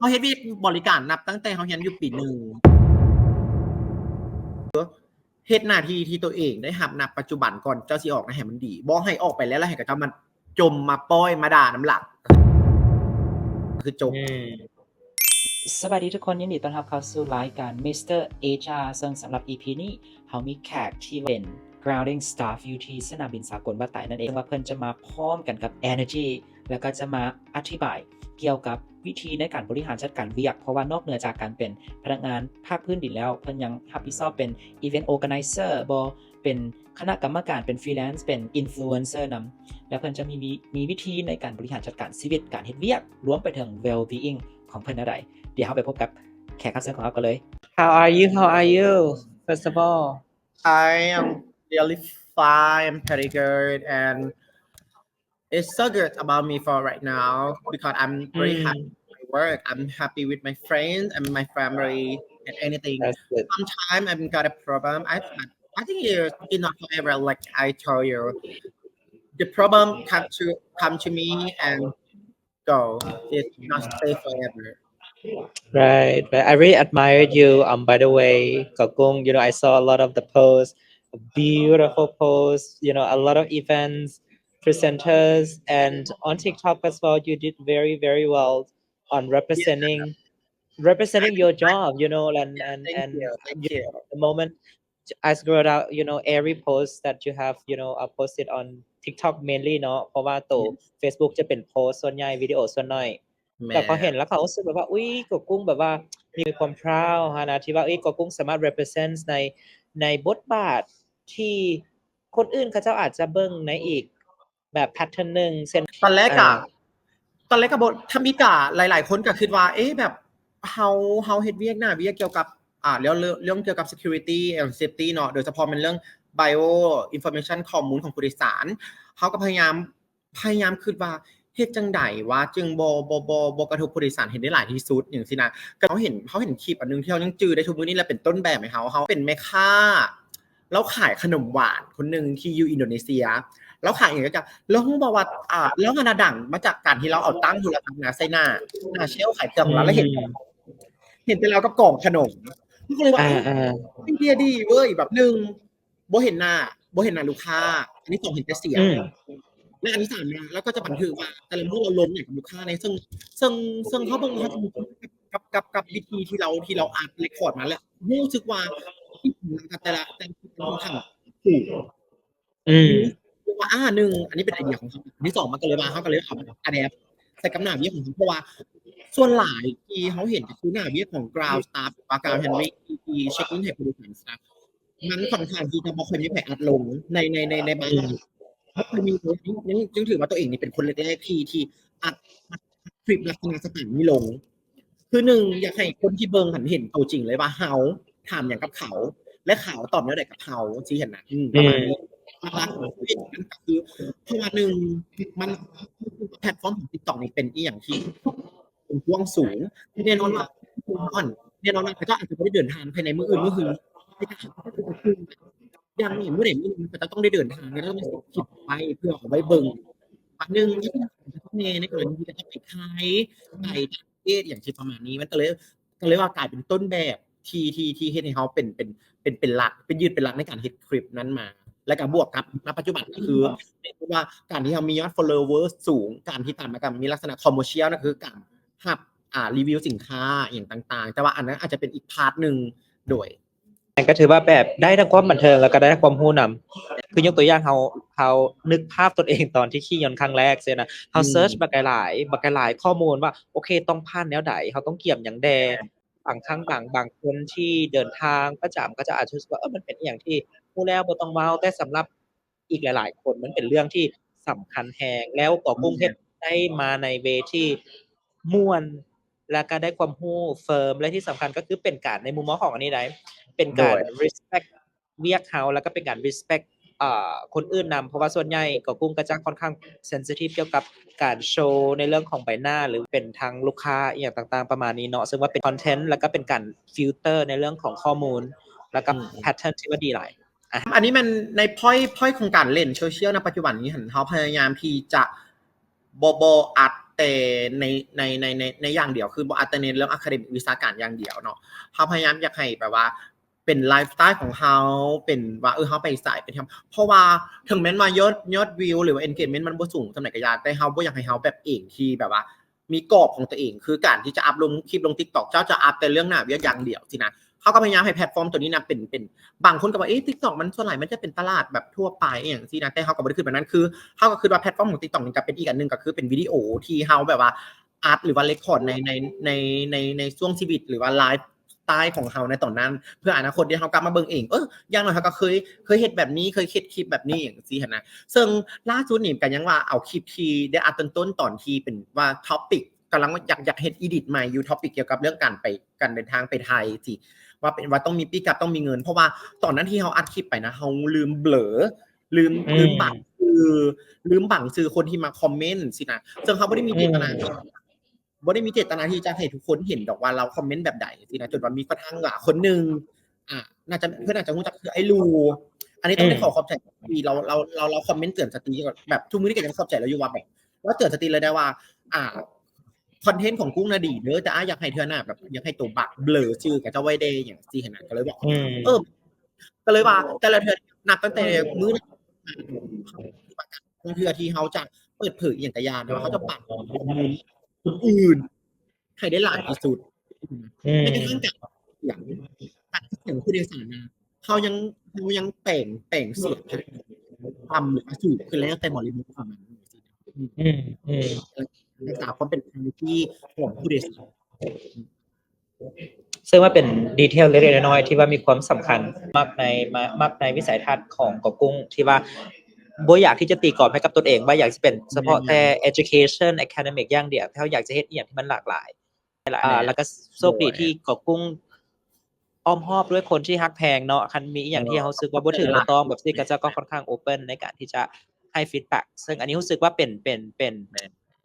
າເຮັດວຽກບໍລິການນັບຕັ້ງແຕ່ເຮົາຮຽນຢູ່ປີໜຶ່ງ ເຮັດໜ້າທີ່ທີ່ຕົວເອງໄດ້ຮັບນະປັດຈຸບັນກ່ອນເຈົ້າຊິອອກນະໃຫ້ມັນດີ ບໍ່ໃຫ້ອອກໄປແລ້ວ ແລ້ວໃຫ້ເຂົາເຈົ້າມາຈົ່ມມາປ້ອຍມາດ່ານຳຫຼັງ ຄືຈົບ. ສະບາຍດີທຸກຄົນ ຍິນດີຕ້ອນຮັບເຂົ້າສູ່ລາຍການ Mister HR ເຊິ່ງສຳລັບ ອີ ພີ ນີ້ເຮົາມີແຂກທີ່ເປັນ grounding staff ຢູ່ທີ່ສະໜາມບິນສາກົນວັດໄຕນັ້ນເອງ ວ່າເພິ່ນຈະມາພ້ອມກັນກັບ energy ແລ້ວກໍຈະມາອະທິບາຍກ່ຽວກັບວິທີໃນການບໍລິຫານຈັດການວຽກ ເພາະວ່ານອກເໜືອຈາກການເປັນພະນັກງານພາກພື້ນດິນແລ້ວ ເພິ່ນຍັງຮັບຜິດຊອບເປັນ event organizer ບໍ ເປັນຄະນະກຳມະການ ເປັນ freelance ເປັນ influencer ນຳ ແລ້ວເພິ່ນຈະມີ ມີ ມີວິທີໃນການບໍລິຫານຈັດການຊີວິດ ການເຮັດວຽກ ລວມໄປເຖິງ well being ຂອງເພິ່ນແນວໃດ. ດຽວເຮົາໄປພົບກັບແຂກຮັບເຊີນຂອງເຮົາກັນເລີຍ. How are you? How are you? First of all, I am really fine, pretty good, and it's so good about me for right now because I'm very happy with my work. I'm happy with my friends and my family and anything. That's good. Sometimes I've got a problem. I I think it's enough forever. Like I told you, the problem come to come to me and go. It's not stay forever. Right, right. I really admired you. Um, by the way, Kokung, you know, I saw a lot of the posts, beautiful posts, you know, a lot of events, presenters, and on TikTok as well, you did very, very well on representing representing your job, you know, and and and you know, the moment I scroll down, you know, every post that you have, you know, uh, posted on TikTok mainly ເນາະ ເພາະວ່າໂຕ Facebook ຈະເປັນໂພສສ່ວນໃຫຍ່ ວິດີໂອສ່ວນໜ້ອຍ. ແລ້ວກໍເຫັນແລ້ວກໍຮູ້ສຶກແບບວ່າ ອຸ້ຍ ກໍກຸ້ງແບບວ່າມີຄວາມ proud ຫັ້ນນະ ທີ່ວ່າ ອຸ້ຍ ກໍກຸ້ງສາມາດ represent ໃນ ໃນບົດບາດທີ່ຄົນອື່ນເຂົາເຈົ້າອາດຈະເບິ່ງໃນອີກ ແບບ pattern ໜຶ່ງ ເຊັ່ນ ຕອນແລກກະ ອ່າ ຕອນແລກກະບໍ່ ທຳອິດກະຫຼາຍໆຄົນກະຄິດວ່າ ເອະ ແບບເຮົາ ເຮົາເຮັດວຽກໜ້າວຽກກ່ຽວກັບ ອ່າ ເລື່ອງ ເລື່ອງກ່ຽວກັບ security and safety ເນາະ ໂດຍສະເພາະແມ່ນເລື່ອງ bio information ຂໍ້ມູນຂອງຜູ້ໂດຍສານ ເຮົາກະພະຍາຍາມ ພະຍາຍາມຄິດວ່າເຮັດຈັ່ງໃດວະ ຈຶ່ງບໍ່ ບໍ່ ບໍ່ ບໍ່ກະທົບຜູ້ໂດຍສານໃຫ້ໄດ້ຫຼາຍທີ່ສຸດ ຫຍັງຊີ້ນະ. ກະເຮົາເຫັນ ເຮົາເຫັນຄລິບອັນໜຶ່ງທີ່ເຮົາຍັງຈື່ໄດ້ທຸກມື້ນີ້ ແລະ ເປັນຕົ້ນແບບໃຫ້ເຮົາ ເຮົາເປັນແມ່ຄ້າ ລາວຂາຍຂະໜົມຫວານຄົນໜຶ່ງທີ່ຢູ່ອິນໂດເນເຊຍ ລາວຂາຍອີ່ຫຍັງກະ ລາວຮູ້ບໍ່ວ່າ ອ່າ ລາວຫັ້ນນະດັງມາຈາກການທີ່ລາວເອົາຕັ້ງໂທລະທັດນະໃສ່ໜ້າ ໜ້າເຊວຂາຍເຄື່ອງຂອງລາວ ແລ້ວເຫັນ ເຫັນແຕ່ລາວກັບກ່ອງຂະໜົມ ເຮົາກະເລີຍວ່າ ເອີ ໄອເດຍດີເວີຍ ແບບໜຶ່ງ ບໍ່ເຫັນໜ້າ ບໍ່ເຫັນໜ້າລູກຄ້າ ອັນທີສອງເຫັນແຕ່ສຽງ ອືມ ແລະ ອັນທີສາມມາ ລາວກໍຈະບັນທຶກວ່າແຕ່ລະມື້ລາວລົມຫຍັງກັບລູກຄ້າແດ່ ເຊິ່ງ ເຊິ່ງ ເຊິ່ງເຮົາເບິ່ງ ເຮົາຈະມີ ກັບ ກັບ ກັບວິທີທີ່ລາວ ທີ່ລາວອັດ record ມາ ແລະ ຮູ້ສຶກວ່າ ແຕ່ລະ ແຕ່ລະຄົນຂ້ອນຂ້າງຖືກ ອືມ ວ່າ ອ່າ ໜຶ່ງ ອັນນີ້ເປັນໄອເດຍຂອງເຂົາ ອັນທີສອງ ມັນກໍເລີຍວ່າ ເຮົາກໍເລີຍເອົາມາ adapt ໃສ່ກັບໜ້າວຽກຂອງເຮົາ ເພາະວ່າສ່ວນຫຼາຍທີ່ເຮົາເຫັນກໍຄືໜ້າວຽກຂອງ ground staff ຫຼືວ່າ ground handling ທີ່ ທີ່ check in ໃຫ້ຜູ້ໂດຍສານ staff ມັນຂ້ອນຂ້າງທີ່ຈະບໍ່ຄ່ອຍມີໃຜອັດລົງໃນ ໃນ ໃນ ໃນບ້ານ ອືມ ບໍ່ຄ່ອຍມີເລີຍ ຍັງ ຍັງ ຍັງຖືວ່າຕົວເອງນີ້ເປັນຄົນແລກໆທີ່ ທີ່ອັດ ອັດຄລິບລັກສະນະສະໄຕລ໌ນີ້ລົງ ຄືໜຶ່ງ ຢາກໃຫ້ຄົນທີ່ເບິ່ງຫັ້ນເຫັນໂຕຈິງເລີຍວ່າເຮົາຖາມຫຍັງກັບເຂົາ ແລະ ເຂົາຕອບແນວໃດກັບເຮົາ ຊີ້ຫັ້ນນະ ອືມ ປະມານນີ້ ຫຼັກໆ ມັນກໍຄື ເພາະວ່າໜຶ່ງ ມັນ ແພລດຟອມຂອງ TikTok ນີ້ເປັນອີ່ຫຍັງທີ່ ເປັນກວ້າງສູງ ແນ່ນອນວ່າ ແນ່ນອນວ່າເຂົາເຈົ້າອາດຈະບໍ່ໄດ້ເດີນທາງພາຍໃນມື້ອື່ນມື້ຮື ຢ່າງໜ້ອຍມື້ໃດມື້ໜຶ່ງເຂົາເຈົ້າຕ້ອງໄດ້ເດີນທາງ ແລະ ຕ້ອງໄດ້ສົ່ງຄລິບໄປເພື່ອເອົາໄວ້ເບິ່ງ ບາດໜຶ່ງແນ່ໃນກໍລະນີທີ່ເຂົາເຈົ້າໄປຂາຍ ໄປຕ່າງປະເທດ ຫຍັງຊິປະມານນີ້ ມັນກໍເລີຍ ກໍເລີຍວ່າກາຍເປັນຕົ້ນແບບທີ່ ທີ່ ທີ່ເຮັດໃຫ້ເຮົາເປັນ ເປັນ ເປັນ ເປັນຫຼັກ ເປັນຢືນເປັນຫຼັກໃນການເຮັດຄລິບນັ້ນມາ ແລ້ວກໍບວກກັບ ນະປັດຈຸບັນກໍຄື ເຫັນວ່າການທີ່ເຮົາມີຍອດ follower ສູງ ການທີ່ຕາມມາກໍມີລັກສະນະ commercial ນັ້ນກໍຄືການຮັບ ອ່າ ຣີວິວສິນຄ້າອີ່ຫຍັງຕ່າງໆ ແຕ່ວ່າອັນນັ້ນອາດຈະເປັນອີກພາດໜຶ່ງ ໂດຍ ມັນກໍຖືວ່າແບບໄດ້ທັງຄວາມບັນເທີງ ແລ້ວກໍໄດ້ທັງຄວາມຮູ້ນຳ ຄືຍົກຕົວຢ່າງ ເຮົາ ເຮົານຶກພາບຕົນເອງຕອນທີ່ຂີ່ຍົນຄັ້ງແລກຊີ້ນະ ເຮົາ ອືມ ເສີດບັກຫຼາຍໆ ບັກຫຼາຍຂໍ້ມູນວ່າ ໂອເຄ ຕ້ອງຜ່ານແນວໃດ ເຮົາຕ້ອງກຽມຫຍັງແດ່ ບາງຄັ້ງບາງ ບາງຄົນທີ່ເດີນທາງປະຈຳ ເຂົາເຈົ້າອາດຈະຮູ້ສຶກວ່າ ເອີ ມັນເປັນອີ່ຫຍັງທີ່ຮູ້ແລ້ວບໍ່ຕ້ອງເວົ້າ ແຕ່ສຳລັບອີກຫຼາຍໆຄົນ ມັນເປັນເລື່ອງທີ່ສຳຄັນແຮງ ແລ້ວກໍກຸ້ງເຮັດໄດ້ມາໃນເວທີ່ມ່ວນ ແລ້ວກໍໄດ້ຄວາມຮູ້ເຟີມ ແລະ ທີ່ສຳຄັນກໍຄືເປັນການ ໃນມຸມມອງຂອງອັນນີ້ໃດ ເປັນການ ໂດຍ respect ວຽກເຮົາ ແລ້ວກໍເປັນການ respect ເອີ ຄົນອື່ນນຳ ເພາະວ່າສ່ວນໃຫຍ່ກໍກຸ້ງກໍຈະຄ່ອນຂ້າງ sensitive ກ່ຽວກັບການໂຊໃນເລື່ອງຂອງໃບໜ້າ ຫຼື ເປັນທາງລູກຄ້າອີ່ຫຍັງຕ່າງໆ ປະມານນີ້ເນາະ ເຊິ່ງວ່າເປັນ content ແລ້ວກໍເປັນການ filter ໃນເລື່ອງຂອງຂໍ້ມູນ ແລ້ວກໍ ອືມ pattern ທີ່ວ່າດີຫຼາຍ. ອ່ະ ອັນນີ້ແມ່ນໃນ point point ຂອງການຫຼິ້ນໂຊຊຽວນະປັດຈຸບັນນີ້ຫັ້ນ ເຮົາພະຍາຍາມທີ່ຈະບໍ່ ບໍ່ອັດ ແຕ່ໃນ ໃນ ໃນ ໃນ ໃນຢ່າງດຽວ ຄືບໍ່ອັດແຕ່ໃນເລື່ອງອາຄາເດມິກ ວິຊາການຢ່າງດຽວເນາະ. ເຮົາພະຍາຍາມຢາກໃຫ້ແບບວ່າເປັນໄລຟ໌ສະໄຕລ໌ຂອງເຮົາ ເປັນວ່າ ເອີ ເຮົາໄປສາຍໄປທຳ ເພາະວ່າເຖິງແມ່ນວ່າຍອດ ຍອດວິວ ຫຼືວ່າເອັນເກຈເມັນມັນບໍ່ສູງສ່ຳໃດກໍຢ່າ ແຕ່ເຮົາບໍ່ຢາກໃຫ້ເຮົາແບບເອງທີ່ແບບວ່າມີກອບຂອງຕົວເອງ ຄືການທີ່ຈະອັບລົງຄລິບລົງ TikTok ເຈົ້າຈະອັບແຕ່ເລື່ອງໜ້າວຽກຢ່າງດຽວຊີ້ນະ. ເຮົາກໍພະຍາຍາມໃຫ້ແພລດຟອມຕົວນີ້ນະເປັນ ເປັນ ບາງຄົນກໍວ່າ ເອ TikTok ມັນສ່ວນຫຼາຍມັນຈະເປັນຕະຫຼາດແບບທົ່ວໄປອີ່ຫຍັງຊີ້ນະ ແຕ່ເຮົາກໍບໍ່ໄດ້ຄິດແບບນັ້ນ. ຄືເຮົາກໍຄິດວ່າແພລດຟອມຂອງ TikTok ນີ້ກໍເປັນອີກອັນໜຶ່ງ ກໍຄືເປັນວິດີໂອທີ່ເຮົາແບບວ່າອັດ ຫຼືວ່າເຣັກຄອດໃນ ໃນ ໃນ ໃນ ໃນຊ່ວງຊີວິດ ຫຼືວ່າໄລຟ໌ສະໄຕລ໌ຂອງເຮົາໃນຕອນນັ້ນ ເພື່ອອະນາຄົດທີ່ເຮົາກັບມາເບິ່ງເອງ ເອີ ຢ່າງໜ້ອຍເຮົາກໍເຄີຍ ເຄີຍເຮັດແບບນີ້ ເຄີຍເຮັດຄລິບແບບນີ້ ຫຍັງຊີ້ຫັ້ນນະ. ເຊິ່ງລ່າສຸດນີ້ກໍຍັງວ່າເອົາຄລິບທີ່ໄດ້ອັດຕົ້ນໆ ຕອນທີ່ເປັນວ່າ topic ກຳລັງຢາກ ຢາກເຮັດ edit ໃໝ່ຢູ່ topic ກ່ຽວກັບເລື່ອງການໄປ ການເດີນທາງໄປໄທຊີ້ ວ່າເປັນ ວ່າຕ້ອງມີປິກອັບ ຕ້ອງມີເງິນ ເພາະວ່າຕອນນັ້ນທີ່ເຮົາອັດຄລິບໄປນະ ເຮົາລືມເບລີ ລືມ ອືມ ລືມບັງຊື່ ລືມບັງຊື່ຄົນທີ່ມາຄອມເມັນຊີ້ນະ ເຊິ່ງເຮົາບໍ່ໄດ້ມີເຈດຕະນາ ອືມ ບໍ່ໄດ້ມີເຈດຕະນາທີ່ຈະໃຫ້ທຸກຄົນເຫັນດອກວ່າເຮົາຄອມເມັນແບບໃດຊີ້ນະ. ຄົນໜຶ່ງ ອ່າ ໜ້າຈະ ເພິ່ນອາດຈະຮູ້ຈັກ ຄືໄອ້ລູ ອັນນີ້ຕ້ອງໄດ້ ອືມ ຂໍຂອບໃຈທີ່ລາວ ລາວ ລາວ ລາວຄອມເມັນເຕືອນສະຕິ ແບບທຸກມື້ນີ້ກໍຍັງຂອບໃຈລາວຢູ່ວ່າ ແບບລາວເຕືອນສະຕິເລີຍໄດ້ວ່າ ອ່າ ຄອນເທັນຂອງກຸ້ງນະດີເດີ ແຕ່ອ້າຍຢາກໃຫ້ເທື່ອໜ້າແບບ ຢາກໃຫ້ໂຕບັກເບລີຊື່ຂະເຈົ້າໄວ້ແດ່ ຫຍັງຊີ້ຫັ້ນນະ. ກໍເລີຍບອກ ອືມ ເອີ ກໍເລີຍວ່າແຕ່ລະເທື່ອ ນັບຕັ້ງແຕ່ມື້ນັ້ນ ເທື່ອທີ່ເຮົາຈະເປີດເຜີຍອີ່ຫຍັງກະຢ່າ ແຕ່ວ່າເຮົາຈະປັກຂໍ້ມູນອື່ນໃຫ້ໄດ້ຫຼາຍທີ່ສຸດ. ອືມ ແມ້ກະທັ້ງການສຽງ ການສຽງຜູ້ໂດຍສານນະ ເຮົາຍັງ ເຮົາຍັງແປງ ແປງສຽງຕ່ຳ ຫຼືວ່າສູງ ຄືແລ້ວແຕ່ບໍລິບົດຂອງມັນ. ອືມ ອືມ ອືມ ລັກສາຄວາມເປັນ quality ຂອງຜູ້ໂດຍສານ. ເຊິ່ງວ່າເປັນດີເທວເລັກໆນ້ອຍໆທີ່ວ່າມີຄວາມສຳຄັນ ມັກໃນ ມາ ມັກໃນວິໄສທັດຂອງກອກກຸ້ງ ທີ່ວ່າບໍ່ຢາກທີ່ຈະຕີກອບໃຫ້ກັບຕົນເອງວ່າຢາກຈະເປັນສະເພາະແຕ່ education academic ຢ່າງດຽວ ແຕ່ເຮົາຢາກຈະເຮັດອີ່ຫຍັງທີ່ມັນຫຼາກຫຼາຍ. ອ່າ ແລ້ວກໍໂຊກດີທີ່ກອກກຸ້ງອ້ອມຮອບດ້ວຍຄົນທີ່ຮັກແພງເນາະ ຄັນມີອີ່ຫຍັງທີ່ເຮົາຮູ້ສຶກວ່າບໍ່ຖືກບໍ່ຕ້ອງແບບຊີ້ ເຂົາເຈົ້າກໍຄ່ອນຂ້າງ open ໃນການທີ່ຈະໃຫ້ feedback ເຊິ່ງອັນນີ້ຮູ້ສຶກວ່າເປັນ ເປັນ ເປັນ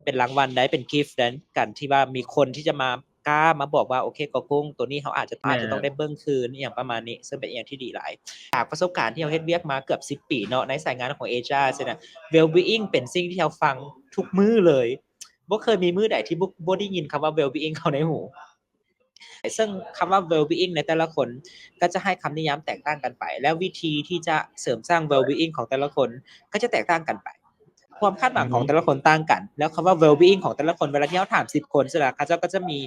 ເປັນລາງວັນໄດ໋ ເປັນ gift ໄດ໋ ການທີ່ວ່າມີຄົນທີ່ຈະມາ ກ້າມາບອກວ່າ ໂອເຄ ກອກກຸ້ງ ໂຕນີ້ເຮົາອາດຈະ ອາດຈະຕ້ອງໄດ້ເບິ່ງຄືນ ອີ່ຫຍັງປະມານນີ້ ເຊິ່ງເປັນອີ່ຫຍັງທີ່ດີຫຼາຍ. ຈາກປະສົບການທີ່ເຮົາເຮັດວຽກມາເກືອບສິບປີເນາະ ໃນສາຍງານຂອງ HR ຊີ້ນະ well-being ເປັນສິ່ງທີ່ເຮົາຟັງທຸກມື້ເລີຍ ບໍ່ເຄີຍມີມື້ໃດທີ່ບໍ່ ບໍ່ໄດ້ຍິນຄຳວ່າ well-being ເຂົ້າໃນຫູ. ເຊິ່ງຄຳວ່າ well-being ໃນແຕ່ລະຄົນກໍຈະໃຫ້ຄຳນິຍາມແຕກຕ່າງກັນໄປ ແລ້ວວິທີທີ່ຈະເສີມສ້າງ well-being ຂອງແຕ່ລະຄົນກໍຈະແຕກຕ່າງກັນໄປ. ຄວາມຄາດຫວັງຂອງແຕ່ລະຄົນຕ່າງກັນ ແລ້ວຄຳວ່າ well-being ຂອງແຕ່ລະຄົນ ເວລາທີ່ເຮົາຖາມສິບຄົນ ສ່ວນຫຼາຍເຂົາເຈົ້າກໍຈະມີ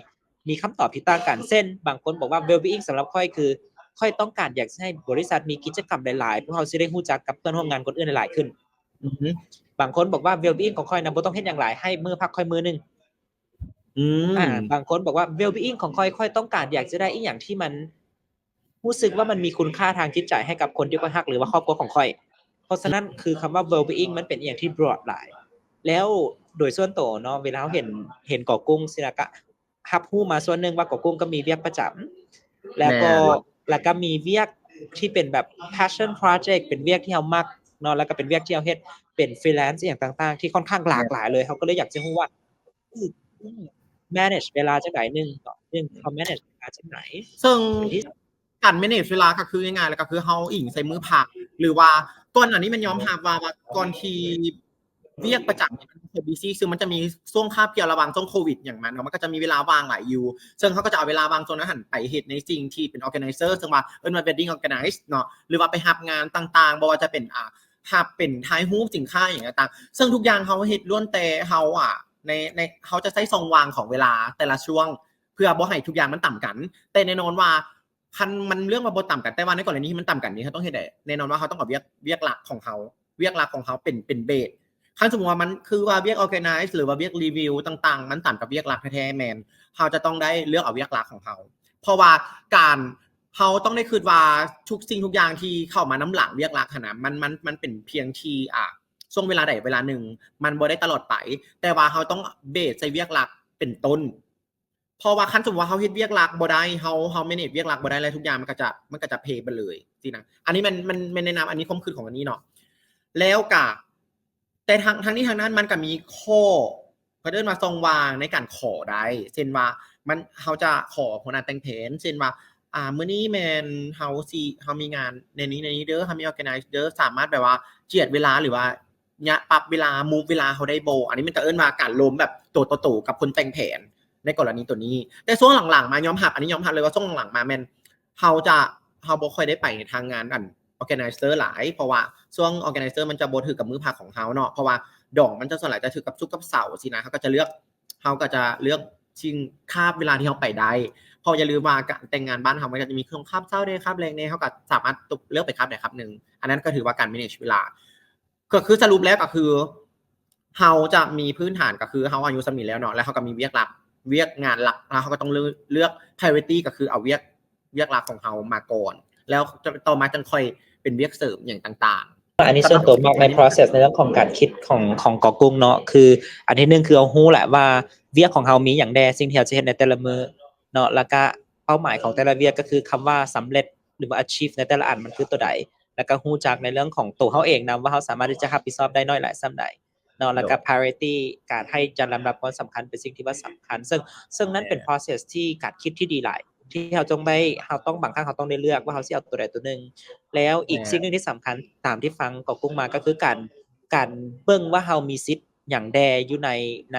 ມີຄຳຕອບທີ່ຕ່າງກັນ. ເຊັ່ນ ບາງຄົນບອກວ່າ well-being ສຳລັບຂ້ອຍຄື ຂ້ອຍຕ້ອງການຢາກຈະໃຫ້ບໍລິສັດມີກິດຈະກຳຫຼາຍໆ ພວກເຮົາຊິໄດ້ຮູ້ຈັກກັບເພື່ອນຮ່ວມງານຄົນອື່ນຫຼາຍໆຂຶ້ນ. ອືຮຶ ບາງຄົນບອກວ່າ well-being ຂອງຂ້ອຍນະ ບໍ່ຕ້ອງເຮັດຫຍັງຫຼາຍ ໃຫ້ມື້ພັກຂ້ອຍມື້ໜຶ່ງ. ອືມ ອ່າ ບາງຄົນບອກວ່າ well-being ຂອງຂ້ອຍ ຂ້ອຍຕ້ອງການຢາກຈະໄດ້ອີ່ຫຍັງທີ່ມັນ ຮູ້ສຶກວ່າມັນມີຄຸນຄ່າທາງຈິດໃຈໃຫ້ກັບຄົນທີ່ຂ້ອຍຮັກ ຫຼືວ່າຄອບຄົວຂອງຂ້ອຍ. ເພາະສະນັ້ນ ຄືຄຳວ່າ well-being ມັນເປັນອີ່ຫຍັງທີ່ broad ຫຼາຍ ແລ້ວໂດຍສ່ວນໂຕເນາະ ເວລາເຮົາເຫັນ ເຫັນກອກກຸ້ງຊີ້ນະ ກະຮັບຮູ້ມາສ່ວນໜຶ່ງວ່າກອກກຸ້ງກໍມີວຽກປະຈຳ ແລ້ວກໍ ແລ້ວກໍມີວຽກທີ່ເປັນແບບ passion project ເປັນວຽກທີ່ເຮົາມັກເນາະ ແລ້ວກໍເປັນວຽກທີ່ເຮົາເຮັດເປັນ freelance ອີ່ຫຍັງຕ່າງໆ ທີ່ຄ່ອນຂ້າງຫຼາກຫຼາຍເລີຍ. ເຮົາກໍເລີຍຢາກຈະຮູ້ວ່າ manage ເວລາຈັ່ງໃດ ໜຶ່ງເນາະ ໜຶ່ງເຂົາ manage ເວລາຈັ່ງໃດ ເຊິ່ງການ manage ເວລາກໍຄືງ່າຍໆ ແລ້ວກໍຄືເຮົາອີງໃສ່ມື້ພັກ ຫຼືວ່າກ່ອນໜ້ານີ້ແມ່ນຍອມຮັບວ່າ ວ່າກ່ອນທີ່ວຽກປະຈຳມັນບໍ່ຄ່ອຍ busy ເຊິ່ງມັນຈະມີຊ່ວງຄາບກ່ຽວລະຫວ່າງຊ່ວງໂຄວິດຫຍັງມາເນາະ ມັນກໍຈະມີເວລາວ່າງຫຼາຍຢູ່ ເຊິ່ງເຮົາກໍຈະເອົາເວລາວ່າງຊ່ວງນັ້ນຫັ້ນໄປເຮັດໃນສິ່ງທີ່ເປັນ organizer ເຊິ່ງວ່າເອີ້ນວ່າ wedding organize ເນາະ ຫຼືວ່າໄປຮັບງານຕ່າງໆ ບໍ່ວ່າຈະເປັນ ອ່າ ຮັບເປັນຖ່າຍຮູບສິນຄ້າຫຍັງຕ່າງໆ ເຊິ່ງທຸກຢ່າງເຮົາເຮັດລ້ວນແຕ່ເຮົາ ອ່າ ໃນ ໃນ ເຮົາຈະໃຊ້ຊ່ອງວ່າງຂອງເວລາແຕ່ລະຊ່ວງ ເພື່ອບໍ່ໃຫ້ທຸກຢ່າງມັນຕຳກັນ. ແຕ່ແນ່ນອນວ່າ ຄັນມັນເລື່ອງວ່າບໍ່ຕຳກັນ ແຕ່ວ່າໃນກໍລະນີທີ່ມັນຕຳກັນນີ້ ເຮົາຕ້ອງເຮັດໃດ? ແນ່ນອນວ່າເຮົາຕ້ອງເອົາວຽກ ວຽກຫຼັກຂອງເຮົາ ວຽກຫຼັກຂອງເຮົາເປັນ ເປັນເບສ. ຄັນສົມມຸດວ່າມັນຄືວ່າວຽກ organize ຫຼືວ່າວຽກ review ຕ່າງໆ ມັນຕຳກັບວຽກຫຼັກແທ້ໆ ແມ່ນເຮົາຈະຕ້ອງໄດ້ເລືອກເອົາວຽກຫຼັກຂອງເຮົາ ເພາະວ່າການ ເຮົາຕ້ອງໄດ້ຄິດວ່າທຸກສິ່ງທຸກຢ່າງທີ່ເຂົ້າມານຳຫຼັງວຽກຫຼັກຫັ້ນນະ ມັນ ມັນ ມັນເປັນພຽງທີ່ ອ່າ ຊ່ວງເວລາໃດເວລາໜຶ່ງ ມັນບໍ່ໄດ້ຕະຫຼອດໄປ ແຕ່ວ່າເຮົາຕ້ອງເບສໃສ່ວຽກຫຼັກເປັນຕົ້ນ. ເພາະວ່າຄັນສົມມຸດວ່າເຮົາເຮັດວຽກຫຼັກບໍ່ໄດ້ ເຮົາ ເຮົາ manage ວຽກຫຼັກບໍ່ໄດ້ ແລ້ວທຸກຢ່າງມັນກໍຈະ ມັນກໍຈະເພໄປເລີຍຊີ້ນະ. ອັນນີ້ແມ່ນ ແມ່ນ ແມ່ນແນະນຳ ອັນນີ້ຄວາມຄິດຂອງອັນນີ້ເນາະ. ແລ້ວກະ ແຕ່ທັງ ທັງນີ້ທັງນັ້ນມັນກໍມີຂໍ້ ເຂົາເອີ້ນວ່າຊ່ອງວ່າງໃນການຂໍໄດ້ ເຊັ່ນວ່າມັນ ເຮົາຈະຂໍຫົວໜ້າແຕ່ງແຜນ ເຊັ່ນວ່າ ອ່າ ມື້ນີ້ແມ່ນເຮົາຊິ ເຮົາມີງານແນວນີ້ແນວນີ້ເດີ ເຮົາມີ organize ເດີ ສາມາດແບບວ່າຈຽດເວລາ ຫຼືວ່າ ຍະປັບເວລາ move ເວລາເຮົາໄດ້ບໍ່. ອັນນີ້ມັນຈະເອີ້ນວ່າການລົມແບບໂຕຕໍ່ໂຕກັບຄົນແຕ່ງແຜນໃນກໍລະນີໂຕນີ້. ແຕ່ຊ່ວງຫຼັງໆມາຍອມຮັບ ອັນນີ້ຍອມຮັບເລີຍວ່າຊ່ວງຫຼັງໆມາແມ່ນເຮົາຈະ ເຮົາບໍ່ຄ່ອຍໄດ້ໄປໃນທາງງານອັນ organizer ຫຼາຍ ເພາະວ່າຊ່ວງ organizer ມັນຈະບໍ່ຖືກກັບມື້ພັກຂອງເຮົາເນາະ ເພາະວ່າດອງມັນຈະສ່ວນຫຼາຍຈະຖືກກັບສຸກກັບເສົາຊີ້ນະ ເຮົາກໍຈະເລືອກ ເຮົາກໍຈະເລືອກຊິງຄາບເວລາທີ່ເຮົາໄປໄດ້ ເພາະຢ່າລືມວ່າການແຕ່ງງານບ້ານເຮົາມັນກໍຈະມີຊ່ວງຄາບເຊົ້າແດ່ ຄາບແລງແດ່ ເຮົາກໍສາມາດເລືອກໄປຄາບໃດຄາບໜຶ່ງ. ອັນນັ້ນກໍຖືວ່າການ manage ເວລາ ກໍຄືສະຫຼຸບແລ້ວກໍຄື ເຮົາຈະມີພື້ນຖານກໍຄືເຮົາອາຍຸສ່ຳນີ້ແລ້ວເນາະ ແລ້ວເຮົາກໍມີວຽກຫຼັກ ວຽກງານຫຼັກ ແລ້ວເຮົາກໍຕ້ອງເລືອກ priority ກໍຄືເອົາວຽກ ວຽກຫຼັກຂອງເຮົາມາກ່ອນ ແລ້ວຕໍ່ມາຈັ່ງຄ່ອຍເປັນວຽກເສີມຫຍັງຕ່າງໆ. ອັນນີ້ສ່ວນຕົວມັກໃນ process ໃນເລື່ອງຂອງການຄິດຂອງ ຂອງກໍກຸ້ງເນາະ ຄືອັນທີໜຶ່ງຄືເຮົາຮູ້ແຫຼະວ່າວຽກຂອງເຮົາມີຫຍັງແດ່ ສິ່ງທີ່ເຮົາຈະເຮັດໃນແຕ່ລະມື້ເນາະ ແລ້ວກະເປົ້າໝາຍຂອງແຕ່ລະວຽກ ກໍຄືຄຳວ່າສຳເລັດ ຫຼືວ່າ achieve ໃນແຕ່ລະອັນມັນຄືຕົວໃດ ແລ້ວກະຮູ້ຈັກໃນເລື່ອງຂອງໂຕເຮົາເອງນຳວ່າເຮົາສາມາດທີ່ຈະຮັບຜິດຊອບໄດ້ໜ້ອຍຫຼາຍສ່ຳໃດເນາະ ແລ້ວກະ priority ການໃຫ້ຈັດລຳດັບຄວາມສຳຄັນເປັນສິ່ງທີ່ວ່າສຳຄັນ ເຊິ່ງ ເຊິ່ງນັ້ນເປັນ process ທີ່ການຄິດທີ່ດີຫຼາຍ ທີ່ເຮົາຕ້ອງໄດ້ ເຮົາຕ້ອງ ບາງຄັ້ງເຮົາຕ້ອງໄດ້ເລືອກວ່າເຮົາຊິເອົາຕົວໃດຕົວໜຶ່ງ ແລ້ວອີກສິ່ງໜຶ່ງທີ່ສຳຄັນຕາມທີ່ຟັງກໍກຸ້ງມາ ກໍຄືການ ການເບິ່ງວ່າເຮົາມີສິດຫຍັງແດ່ຢູ່ໃນ ໃນ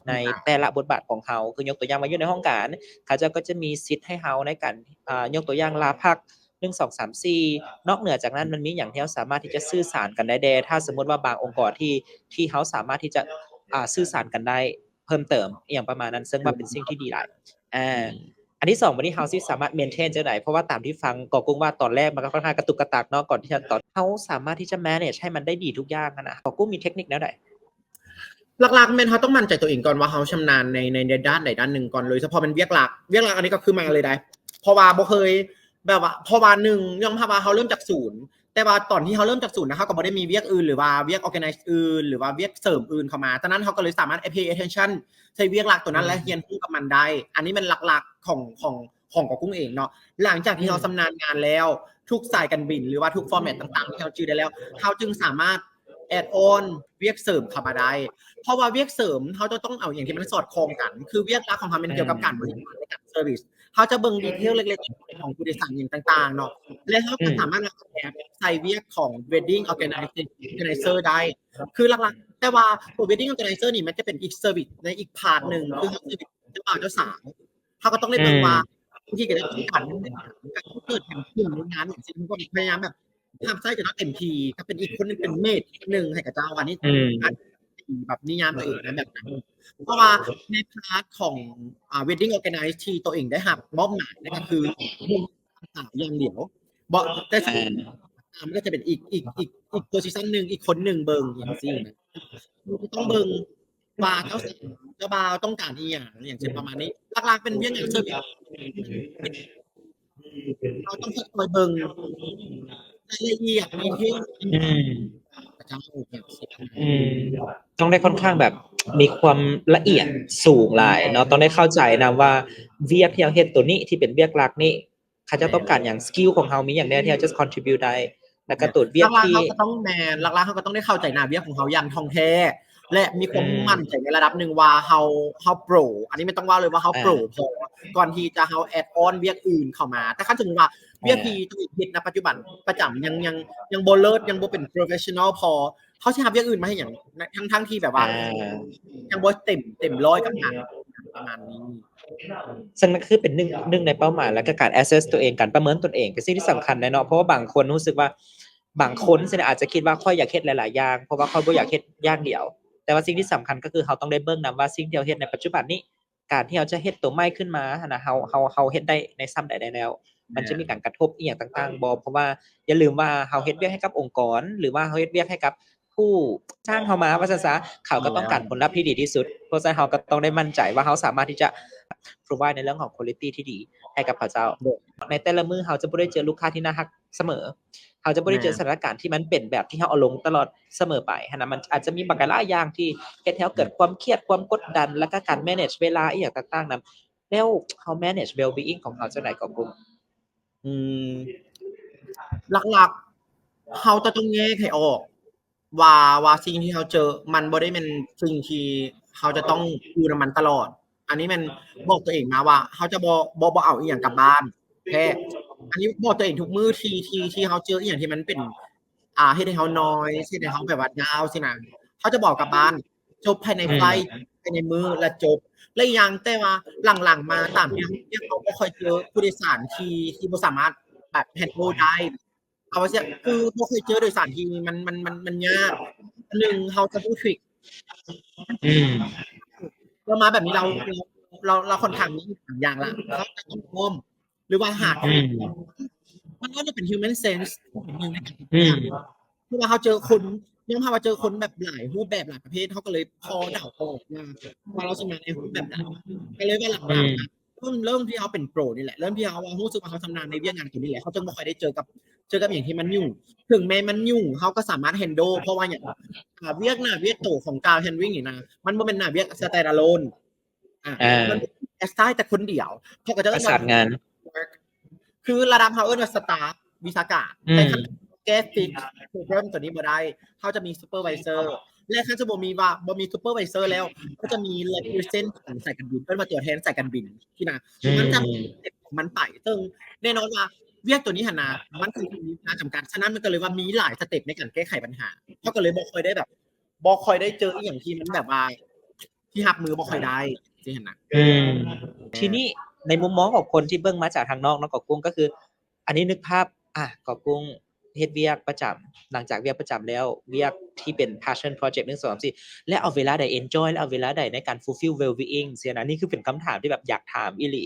ໃນແຕ່ລະບົດບາດຂອງເຮົາ ຄືຍົກຕົວຢ່າງວ່າຢູ່ໃນຫ້ອງການ ເຂົາເຈົ້າກໍຈະມີສິດໃຫ້ເຮົາໃນການ ອ່າ ຍົກຕົວຢ່າງລາພັກ ໜຶ່ງ ສອງ ສາມ ສີ່ ນອກເໜືອຈາກນັ້ນມັນມີຫຍັງທີ່ເຮົາສາມາດທີ່ຈະສື່ສານກັນໄດ້ແດ່ ຖ້າສົມມຸດວ່າບາງອົງກອນທີ່ ທີ່ເຮົາສາມາດທີ່ຈະ ອ່າ ສື່ສານກັນໄດ້ເພີ່ມເຕີມ ອີ່ຫຍັງປະມານນັ້ນ ເຊິ່ງວ່າເປັນສິ່ງທີ່ດີຫຼາຍ. ອ່າ ອັນທີສອງ ບັດນີ້ເຮົາຊິສາມາດ maintain ຈັ່ງໃດ ເພາະວ່າຕາມທີ່ຟັງກໍກຸ້ງວ່າຕອນແລກມັນກໍຄ່ອນຂ້າງກະຕຸກກະຕັກເນາະ ກ່ອນທີ່ຈະ ຕອນ ເຮົາສາມາດທີ່ຈະ manage ໃຫ້ມັນໄດ້ດີທຸກຢ່າງຫັ້ນນະ ກໍກຸ້ງມີເທັກນິກແນວໃດ? ຫຼັກໆແມ່ນເຮົາຕ້ອງໝັ້ນໃຈຕົວເອງກ່ອນວ່າເຮົາຊຳນານໃນ ໃນ ໃນດ້ານໃດດ້ານໜຶ່ງກ່ອນ ໂດຍສະເພາະແມ່ນວຽກຫຼັກ ວຽກຫຼັກອັນນີ້ກໍຄືມາເລີຍໄດ໋ ເພາະວ່າບໍ່ເຄີຍແບບວ່າ ເພາະວ່າໜຶ່ງ ຍອມຮັບວ່າເຮົາເລີ່ມຈາກສູນ ແຕ່ວ່າຕອນທີ່ເຮົາເລີ່ມຈາກສູນນະ ເຮົາກໍບໍ່ໄດ້ມີວຽກອື່ນ ຫຼືວ່າວຽກ organize ອື່ນ ຫຼືວ່າວຽກເສີມອື່ນເຂົ້າມາ ສະນັ້ນເຮົາກໍເລີຍສາມາດ pay attention ໃສ່ວຽກຫຼັກຕົວນັ້ນ ແລະ ຮຽນຮູ້ກັບມັນໄດ້. ອັນນີ້ແມ່ນຫຼັກໆຂອງ ຂອງ ຂອງກໍກຸ້ງເອງເນາະ. ຫຼັງຈາກທີ່ເຮົາຊຳນານງານແລ້ວ ທຸກສາຍການບິນ ຫຼືວ່າທຸກ format ຕ່າງໆ ທີ່ເຮົາຈື່ໄດ້ແລ້ວ ເຮົາຈຶ່ງສາມາດ add on ວຽກເສີມເຂົ້າມາໄດ້ ເພາະວ່າວຽກເສີມເຮົາຈະຕ້ອງເອົາຫຍັງທີ່ມັນສອດຄ່ອງກັນ ຄືວຽກຫຼັກຂອງເຮົາແມ່ນກ່ຽວກັບການບໍລິການ ແລະ ການ service ເຮົາຈະເບິ່ງ detail ເລັກໆ ຂອງຜູ້ໂດຍສານຫຍັງຕ່າງໆເນາະ ແລະ ເຮົາກໍສາມາດນຳ adapt ໃສ່ວຽກຂອງ wedding organizing organizer ໄດ້ ຄືຫຼັກໆ ແຕ່ວ່າຕົວ wedding organizer ນີ້ມັນຈະເປັນອີກ service ໃນອີກ part ໜຶ່ງ ຄືເຮົາ service ເຈົ້າບ່າວເຈົ້າສາວ ເຮົາກໍຕ້ອງໄດ້ເບິ່ງວ່າ ບາງທີກໍໄດ້ຕ້ອງການ ການເກີດການຂຶ້ນໃນງານ ຫຍັງຊີ້ ເຮົາກໍພະຍາຍາມແບບຮັບໃຊ້ກັບເຂົາເຕັມທີ່ ກໍເປັນອີກຄົນໜຶ່ງ ເປັນ maid ໜຶ່ງໃຫ້ກັບເຈົ້າ. ອັນນີ້ ອືມ ແບບນິຍາມຕົວເອງນະ ແບບນັ້ນ ເພາະວ່າໃນ part ຂອງ ອ່າ wedding organize ທີ່ຕົວເອງໄດ້ຮັບມອບໝາຍນັ້ນກໍຄື ສາວຢ່າງດຽວ ບໍ່ ແຕ່ ອ່າ ມັນກໍຈະເປັນອີກ ອີກ ອີກ ອີກ position ໜຶ່ງ ອີກຄົນໜຶ່ງເບິ່ງຈັ່ງຊີ້ນະ ຕ້ອງເບິ່ງວ່າເຈົ້າສາວ ເຈົ້າບ່າວຕ້ອງການອີ່ຫຍັງ ຢ່າງເຊັ່ນປະມານນີ້ ຫຼັກໆເປັນວຽກງານ service ເຮົາຕ້ອງຄອຍເບິ່ງລາຍລະອຽດ detail ອືມ ເຈົ້າ ອືມ ຕ້ອງໄດ້ຄ່ອນຂ້າງແບບມີຄວາມລະອຽດສູງຫຼາຍເນາະ ຕ້ອງໄດ້ເຂົ້າໃຈນຳວ່າວຽກທີ່ເຮົາເຮັດໂຕນີ້ ທີ່ເປັນວຽກຫຼັກນີ້ ເຂົາເຈົ້າຕ້ອງການຫຍັງ skill ຂອງເຮົາມີຫຍັງແດ່ທີ່ເຮົາຈະ contribute ໄດ້ ແລ້ວກໍຕົວວຽກທີ່ ຫຼັກໆເຮົາກໍຕ້ອງ ແມ່ນ ຫຼັກໆເຮົາກໍຕ້ອງໄດ້ເຂົ້າໃຈໜ້າວຽກຂອງເຮົາຢ່າງທ່ອງແທ້ ແລະ ມີຄວາມໝັ້ນໃຈໃນລະດັບໜຶ່ງວ່າເຮົາ ເຮົາ pro ອັນນີ້ແມ່ນຕ້ອງເວົ້າເລີຍວ່າເຮົາ pro ພໍ ກ່ອນທີ່ຈະເຮົາ add on ວຽກອື່ນເຂົ້າມາ. ແຕ່ຄັນສົມມຸດວ່າວຽກທີ່ຕົວເອງເຮັດນະປັດຈຸບັນປະຈຳຍັງ ຍັງ ຍັງບໍ່ເລີດ ຍັງບໍ່ເປັນ professional ພໍ ເຮົາຊິຮັບວຽກອື່ນມາເຮັດຫຍັງ ທັງໆທີ່ແບບວ່າຍັງບໍ່ເຕັມ ເຕັມຮ້ອຍກັບງານ ປະມານນີ້. ເຊິ່ງນັ້ນຄືເປັນໜຶ່ງ ໜຶ່ງໃນເປົ້າໝາຍ ແລະ ກໍການ assess ຕົວເອງ ການປະເມີນຕົນເອງ ເປັນສິ່ງທີ່ສຳຄັນແດ່ເນາະ ເພາະວ່າບາງຄົນຮູ້ສຶກວ່າ ບາງຄົນຊິອາດຈະຄິດວ່າ ຂ້ອຍຢາກເຮັດຫຼາຍໆຢ່າງ ເພາະວ່າຂ້ອຍບໍ່ຢາກເຮັດຢ່າງດຽວ ແຕ່ວ່າສິ່ງທີ່ສຳຄັນກໍຄືເຮົາຕ້ອງໄດ້ເບິ່ງນຳວ່າ ສິ່ງທີ່ເຮົາເຮັດໃນປັດຈຸບັນນີ້ ການທີ່ເຮົາຈະເຮັດໂຕໃໝ່ຂຶ້ນມາຫັ້ນນະ ເຮົາ ເຮົາ ເຮົາເຮັດໄດ້ໃນສ່ຳໃດແດ່ແລ້ວ ມັນຈະມີການກະທົບອີ່ຫຍັງຕ່າງໆບໍ່ ເພາະວ່າຢ່າລືມວ່າເຮົາເຮັດວຽກໃຫ້ກັບອົງກອນ ຫຼືວ່າເຮົາເຮັດວຽກໃຫ້ກັບ ຜູ້ຈ້າງເຮົາມາວ່າຊັ້ນຊະ ເຂົາກໍຕ້ອງການຜົນລັບທີ່ດີທີ່ສຸດ ເພາະສະນັ້ນເຮົາກໍຕ້ອງໄດ້ໝັ້ນໃຈວ່າເຮົາສາມາດທີ່ຈະ provide ໃນເລື່ອງຂອງ quality ທີ່ດີໃຫ້ກັບເຂົາເຈົ້າ. ໃນແຕ່ລະມື້ເຮົາຈະບໍ່ໄດ້ເຈີລູກຄ້າທີ່ໜ້າຮັກສະເໝີ ເຮົາຈະບໍ່ໄດ້ເຈີສະຖານະການທີ່ມັນເປັນແບບທີ່ເຮົາອາລົມຕະຫຼອດສະເໝີໄປຫັ້ນນະ ມັນອາດຈະມີບາງຫຼາຍຢ່າງທີ່ເຮັດໃຫ້ເຮົາເກີດຄວາມຄຽດ ຄວາມກົດດັນ ແລ້ວກໍການ manage ເວລາອີ່ຫຍັງຕ່າງໆນຳ ແລ້ວເຮົາ manage well being ຂອງເຮົາຈັ່ງໃດກໍກຸ້ງ? ອືມ ຫຼັກໆ ເຮົາຈະຕ້ອງແຍກໃຫ້ອອກວ່າ ວ່າສິ່ງທີ່ເຮົາເຈີ ມັນບໍ່ໄດ້ແມ່ນສິ່ງທີ່ເຮົາຈະຕ້ອງຢູ່ນຳມັນຕະຫຼອດ. ອັນນີ້ແມ່ນບອກຕົວເອງມາວ່າ ເຮົາຈະບໍ່ ບໍ່ ບໍ່ເອົາອີ່ຫຍັງກັບບ້ານແທ້. ອັນນີ້ບອກຕົວເອງທຸກມື້ທີ່ ທີ່ ທີ່ເຮົາເຈີອີ່ຫຍັງທີ່ມັນເປັນ ອ່າ ເຮັດໃຫ້ເຮົານອຍ ເຮັດໃຫ້ເຮົາແບບວ່າດາວຊີ້ນະ ເຮົາຈະບອກກັບບ້ານ ຈົບພາຍໃນ ອືມ ໄຟລ໌ ພາຍໃນມື້ ແລະ ຈົບ. ແລະ ອີກຢ່າງ ແຕ່ວ່າຫຼັງໆມາຕາມທີ່ ທີ່ເຮົາບໍ່ຄ່ອຍເຈີຜູ້ໂດຍສານທີ່ ທີ່ບໍ່ສາມາດແບບ handle ໄດ້ ເອົາວ່າຊີ້ ຄືບໍ່ຄ່ອຍເຈີໂດຍສານທີ່ມັນ ມັນ ມັນ ມັນຍາກ. ໜຶ່ງ ເຮົາຈະຮູ້ທຣິກ ອືມ ເຮົາມາແບບນີ້ ເຮົາ ເຮົາ ເຮົາ ເຮົາຄ່ອນຂ້າງມີບາງຢ່າງລະ ເຮົາຈະຕ້ອງພ້ອມ ຫຼືວ່າຫາ ອືມ ມັນກໍຈະເປັນ human sense ໜຶ່ງໃນການ ອືມ ເພາະວ່າເຮົາເຈີຄົນ ຍອມຮັບວ່າເຈີຄົນແບບຫຼາຍຮູບແບບຫຼາຍປະເພດ ເຮົາກໍເລີຍພໍເດົາອອກວ່າ ວ່າລາວຊິມາໃນຮູບແບບໃດ ກໍເລີຍວ່າຫຼັກ ອືມ ໆ ເລີ່ມ ເລີ່ມທີ່ເຮົາເປັນໂປຣນີ້ແຫຼະ ເລີ່ມທີ່ເຮົາວ່າຮູ້ສຶກວ່າເຮົາຊຳນານໃນວຽກງານຕົວນີ້ແຫຼະ ເຮົາຈຶ່ງບໍ່ຄ່ອຍໄດ້ເຈີກັບ ເຈີກັບຫຍັງທີ່ມັນຫຍຸ້ງ ເຖິງແມ້ມັນຫຍຸ້ງ ເຮົາກໍສາມາດ handle ເພາະວ່າຫຍັງ ອ່າ ວຽກໜ້າວຽກໂຕຂອງ ground handling ນີ້ນະ ມັນບໍ່ແມ່ນໜ້າວຽກ standalone ອ່າ ອ່າ ມັນ assign ແຕ່ຄົນດຽວ ເຂົາກໍຈະປະສານງານ work ຄືລະດັບເຮົາເອີ້ນວ່າ staff ວິຊາການ ອືມ ແຕ່ຄັນແກ້ fix problem ຕົວນີ້ບໍ່ໄດ້ ເຮົາຈະມີ supervisor ແລະ ຄັນສົມມຸດມີວ່າບໍ່ມີ supervisor ແລ້ວ ກໍຈະມີ represent ຂອງສາຍການບິນ ເອີ້ນວ່າຕົວແທນສາຍການບິນຊີ້ນະ ອືມ ມັນຈະ ມັນໄປ ເຊິ່ງແນ່ນອນວ່າວຽກຕົວນີ້ຫັ້ນນະ ມັນກໍມີເວລາຈຳກັດ ສະນັ້ນມັນກໍເລີຍວ່າມີຫຼາຍສະເຕັບໃນການແກ້ໄຂບັນຫາ ເຮົາກໍເລີຍບໍ່ຄ່ອຍໄດ້ແບບ ບໍ່ຄ່ອຍໄດ້ເຈີອີ່ຫຍັງທີ່ມັນແບບວ່າ ທີ່ຮັບມືບໍ່ຄ່ອຍໄດ້ ຊີ້ຫັ້ນນະ. ອືມ ທີນີ້ໃນມຸມມອງຂອງຄົນທີ່ເບິ່ງມາຈາກທາງນອກເນາະ ກໍກຸ້ງ ກໍຄື ອັນນີ້ນຶກພາບ ອ່າ ກໍກຸ້ງເຮັດວຽກປະຈຳ ຫຼັງຈາກວຽກປະຈຳແລ້ວ ວຽກທີ່ເປັນ passion project ໜຶ່ງ ສອງ ສາມ ສີ່ ແລ້ວເອົາເວລາໃດ enjoy ແລ້ວເອົາເວລາໃດໃນການ fulfill well-being ຊີ້ນະ? ນີ້ຄືເປັນຄຳຖາມທີ່ແບບຢາກຖາມອີ່ຫຼີ.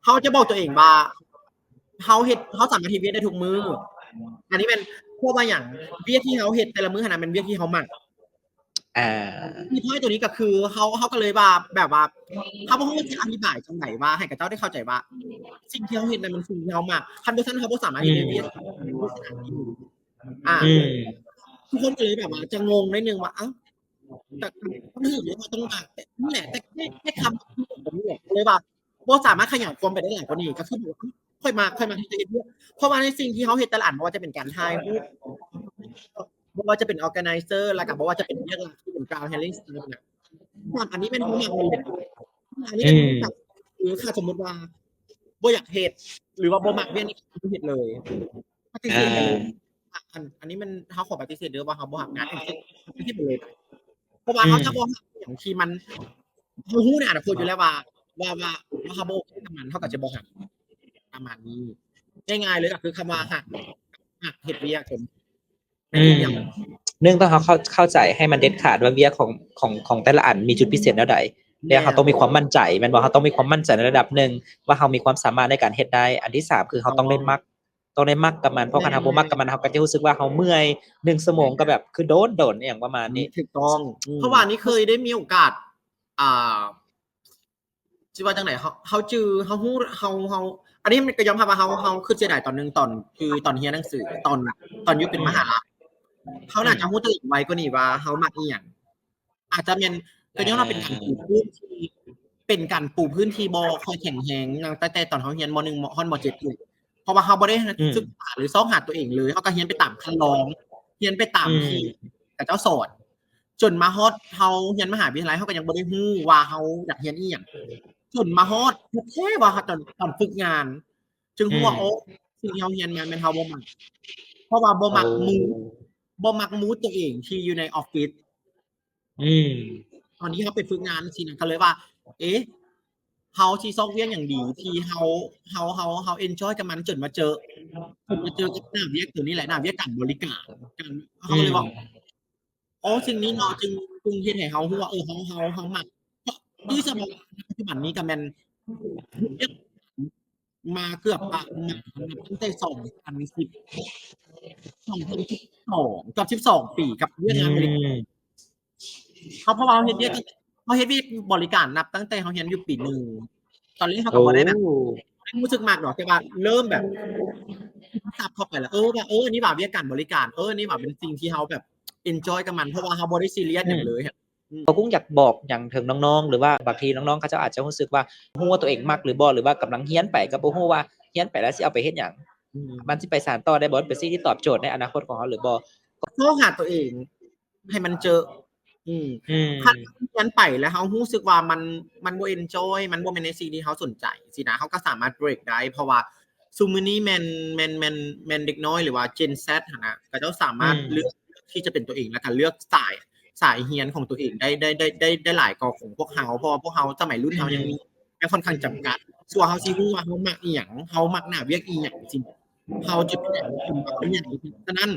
ເຮົາຈະບອກຕົວເອງວ່າ ເຮົາເຮັດ ເຮົາສາມາດເຮັດວຽກໄດ້ທຸກມື້. ອັນນີ້ແມ່ນ ເພາະວ່າຫຍັງ? ວຽກທີ່ເຮົາເຮັດແຕ່ລະມື້ຫັ້ນນະ ແມ່ນວຽກທີ່ເຮົາມັກ. ອ່າ ທີ່ພອຍຕົວນີ້ກໍຄື ເຮົາ ເຮົາກໍເລີຍວ່າ ແບບວ່າ ເຮົາບໍ່ຮູ້ວ່າຈະອະທິບາຍຈັ່ງໃດວ່າໃຫ້ເຂົາເຈົ້າໄດ້ເຂົ້າໃຈວ່າ ສິ່ງທີ່ເຮົາເຮັດນັ້ນແມ່ນສິ່ງທີ່ເຮົາມັກ. ຄັນບໍ່ຊັ້ນເຮົາບໍ່ສາມາດເຮັດວຽກ ອືມ ຢູ່ສະຖານທີ່ ອ່າ ອືມ ທຸກຄົນກໍເລີຍແບບວ່າຈະງົງໜ້ອຍໜຶ່ງວ່າ ເອົ້າ ແຕ່ຄົນອື່ນເຂົາຕ້ອງວ່າ ແຕ່ນີ້ແຫຼະ ແຕ່ ແຕ່ ແຕ່ຄຳນີ້ແຫຼະ ກໍເລີຍວ່າບໍ່ສາມາດຂະຫຍາຍຄວາມໄປໄດ້ຫຼາຍກວ່ານີ້ ກໍຄືແບບວ່າ ຂ້ອຍມັກ ຂ້ອຍມັກທີ່ຈະເຮັດວຽກ ເພາະວ່າໃນສິ່ງທີ່ເຮົາເຮັດແຕ່ລະອັນ ບໍ່ວ່າຈະເປັນການຖ່າຍຮູບ ບໍ່ວ່າຈະເປັນ organizer ແລ້ວກໍບໍ່ວ່າຈະເປັນວຽກຫຼັກທີ່ເປັນ ground handling staff ນະ ສາມອັນນີ້ແມ່ນເຮົາມັກໝົດເລີຍ ອັນນີ້ ອືມ ຄືຖ້າສົມມຸດວ່າບໍ່ຢາກເຮັດ ຫຼືວ່າບໍ່ມັກວຽກນີ້ ບໍ່ເຮັດເລີຍ ປະຕິເສດໄປເລີຍ. ອ່າ ອັນ ອັນນີ້ມັນ ເຮົາຂໍປະຕິເສດເດີວ່າເຮົາບໍ່ຮັບງານ ປະຕິເສດໄປເລີຍ ເພາະວ່າ ອືມ ເຮົາຈະບໍ່ຮັບຫຍັງທີ່ມັນ ເຮົາຮູ້ໃນອະນາຄົດຢູ່ແລ້ວວ່າ ວ່າ ວ່າ ວ່າເຮົາບໍ່ໂອເຄກັບມັນ ເຮົາກໍຈະບໍ່ຮັບ ປະມານນີ້. ງ່າຍໆເລີຍກໍຄືຄຳວ່າຮັກ ຮັກເຮັດວຽກ ອືມ ໜຶ່ງ ຕ້ອງເຮົາເຂົ້າ ເຂົ້າໃຈໃຫ້ມັນເດັດຂາດວ່າວຽກຂອງ ຂອງ ຂອງແຕ່ລະອັນມີຈຸດພິເສດແນວໃດ ແລ້ວເຮົາຕ້ອງມີຄວາມໝັ້ນໃຈ ແມ່ນບໍ່? ເຮົາຕ້ອງມີຄວາມໝັ້ນໃຈໃນລະດັບໜຶ່ງວ່າເຮົາມີຄວາມສາມາດໃນການເຮັດໄດ້. ອັນທີສາມ ຄືເຮົາຕ້ອງໄດ້ມັກ ຕ້ອງໄດ້ມັກກັບມັນ ເພາະຄັນເຮົາບໍ່ມັກກັບມັນ ເຮົາກໍຈະຮູ້ສຶກວ່າເຮົາເມື່ອຍ ໜຶ່ງຊົ່ວໂມງກໍແບບຄືໂດນໆ ອີ່ຫຍັງປະມານນີ້. ຖືກຕ້ອງ ອືມ ເພາະວ່ານີ້ເຄີຍໄດ້ມີໂອກາດ ອ່າ ຊິວ່າຈັ່ງໃດ ເຮົາ ເຮົາຈື່ ເຮົາຮູ້ ເຮົາ ເຮົາ ອັນນີ້ກໍຍອມຮັບວ່າເຮົາ ເຮົາຄິດເສຍດາຍຕອນໜຶ່ງ ຕອນ ຄືຕອນຮຽນໜັງສື ຕອນ ຕອນຢູ່ເປັນມະຫາໄລ ເຮົາໜ້າຈະຮູ້ຕົວເອງໄວກວ່ານີ້ວ່າເຮົາມັກອີ່ຫຍັງ. ອາດຈະແມ່ນ ກໍຍ້ອນວ່າເປັນການປູພື້ນທີ່ ເປັນການປູພື້ນທີ່ບໍ່ຄ່ອຍແຂງແຮງ ຕັ້ງແຕ່ຕອນເຮົາຮຽນ ມໍໜຶ່ງ ມໍ ຮອດ ມໍເຈັດ ເລີຍ ເພາະວ່າເຮົາບໍ່ໄດ້ ອືມ ສຶກສາ ຫຼື ຊອກຫາຕົວເອງເລີຍ ເຮົາກໍຮຽນໄປຕາມຄັນລອງ ຮຽນໄປຕາມ ອືມ ທີ່ເຂົາເຈົ້າສອນ ຈົນມາຮອດເຮົາຮຽນມະຫາວິທະຍາໄລ ເຮົາກໍຍັງບໍ່ໄດ້ຮູ້ວ່າເຮົາຢາກຮຽນອີ່ຫຍັງ ຈົນມາຮອດແທ້ໆວ່າຕອນ ຕອນຝຶກງານ ຈຶ່ງຮູ້ວ່າ ອືມ ໂອ້ ສິ່ງທີ່ເຮົາຮຽນມາແມ່ນເຮົາບໍ່ມັກ ເພາະວ່າບໍ່ມັກ ໂອ້ ມູດ ບໍ່ມັກມູດຕົວເອງທີ່ຢູ່ໃນອອບຟິດ. ອືມ ຕອນທີ່ເຮົາໄປຝຶກງານຊີ້ນະ ກໍເລີຍວ່າ ເອະ ເຮົາຊິຊອກວຽກຫຍັງດີ ທີ່ເຮົາ ເຮົາ ເຮົາ ເຮົາ enjoy ກັບມັນ ຈົນມາເຈີ ຈົນມາເຈີກັບໜ້າວຽກຕົວນີ້ແຫຼະ ໜ້າວຽກການບໍລິການ ການ ເຮົາກໍເລີຍວ່າ ອືມ ໂອ້ ສິ່ງນີ້ເນາະ ຈຶ່ງ ຈຶ່ງເຮັດໃຫ້ເຮົາຮູ້ວ່າ ເອີ ເຮົາ ເຮົາ ເຮົາມັກ ຄືສະເພາະປັດຈຸບັນນີ້ກໍແມ່ນ ມາເກືອບປະມານ ນັບຕັ້ງແຕ່ສອງພັນສິບ ສອງພັນສິບສອງ ເກືອບສິບສອງປີກັບວຽກງານບໍລິການ ອືມ ເຮົາ ເພາະວ່າເຮົາເຮັດວຽກ ເຮົາເຮັດວຽກບໍລິການນັບຕັ້ງແຕ່ເຮົາຮຽນຢູ່ປີໜຶ່ງ ຕອນແລກເຮົາກໍບໍ່ໄດ້ແບບ ໂອ້ ຮູ້ສຶກມັກດອກ ແຕ່ວ່າເລີ່ມແບບ ຮັບເຂົ້າໄປແລ້ວ ເອີ ວ່າ ເອີ ອັນນີ້ວ່າວຽກການບໍລິການ ເອີ ອັນນີ້ວ່າເປັນສິ່ງທີ່ເຮົາແບບ enjoy ກັບມັນ ເພາະວ່າເຮົາບໍ່ໄດ້ຊີຣຽສຫຍັງເລີຍ ອືມ ກໍກຸ້ງຢາກບອກຫຍັງເຖິງນ້ອງໆ ຫຼືວ່າບາງທີນ້ອງໆ ເຂົາເຈົ້າອາດຈະຮູ້ສຶກວ່າ ຮູ້ວ່າຕົວເອງມັກຫຼືບໍ່ ຫຼືວ່າກຳລັງຮຽນໄປກໍບໍ່ຮູ້ວ່າຮຽນໄປແລ້ວຊິເອົາໄປເຮັດຫຍັງ ອືມ ມັນຊິໄປສານຕໍ່ໄດ້ບໍ່ ມັນເປັນສິ່ງທີ່ຕອບໂຈດໃນອານາຄົດຂອງເຮົາຫຼືບໍ່ ຊອກຫາຕົວເອງໃຫ້ມັນເຈີ ອືມ ອືມ ຄັນຮຽນໄປແລ້ວເຮົາຮູ້ສຶກວ່າມັນ ມັນບໍ່ enjoy ມັນບໍ່ແມ່ນໃນສິ່ງທີ່ເຮົາສົນໃຈຊີ້ນະ ເຮົາກໍສາມາດ break ໄດ້ ເພາະວ່າ ຊຸມື້ນີ້ແມ່ນ ແມ່ນ ແມ່ນ ແມ່ນເດັກນ້ອຍ ຫຼືວ່າ Gen Z ຫັ້ນນະ ເຂົາເຈົ້າສາມາດ ອືມ ເລືອກ ເລືອກທີ່ຈະເປັນຕົວເອງ ແລ້ວກໍເລືອກສາຍ ສາຍຮຽນຂອງຕົວເອງໄດ້ ໄດ້ ໄດ້ ໄດ້ ໄດ້ຫຼາຍກວ່າຂອງພວກເຮົາ ເພາະວ່າພວກເຮົາສະໄໝລຸ້ນເຮົາຍັງມີ ອືມ ຍັງຄ່ອນຂ້າງຈຳກັດ ສ່ວນເຮົາຊິຮູ້ວ່າເຮົາມັກອີ່ຫຍັງ ເຮົາມັກໜ້າວຽກອີ່ຫຍັງ ເຮົາຈຸດແຂງເຮົາມັກອີ່ຫຍັງ ສະນັ້ນ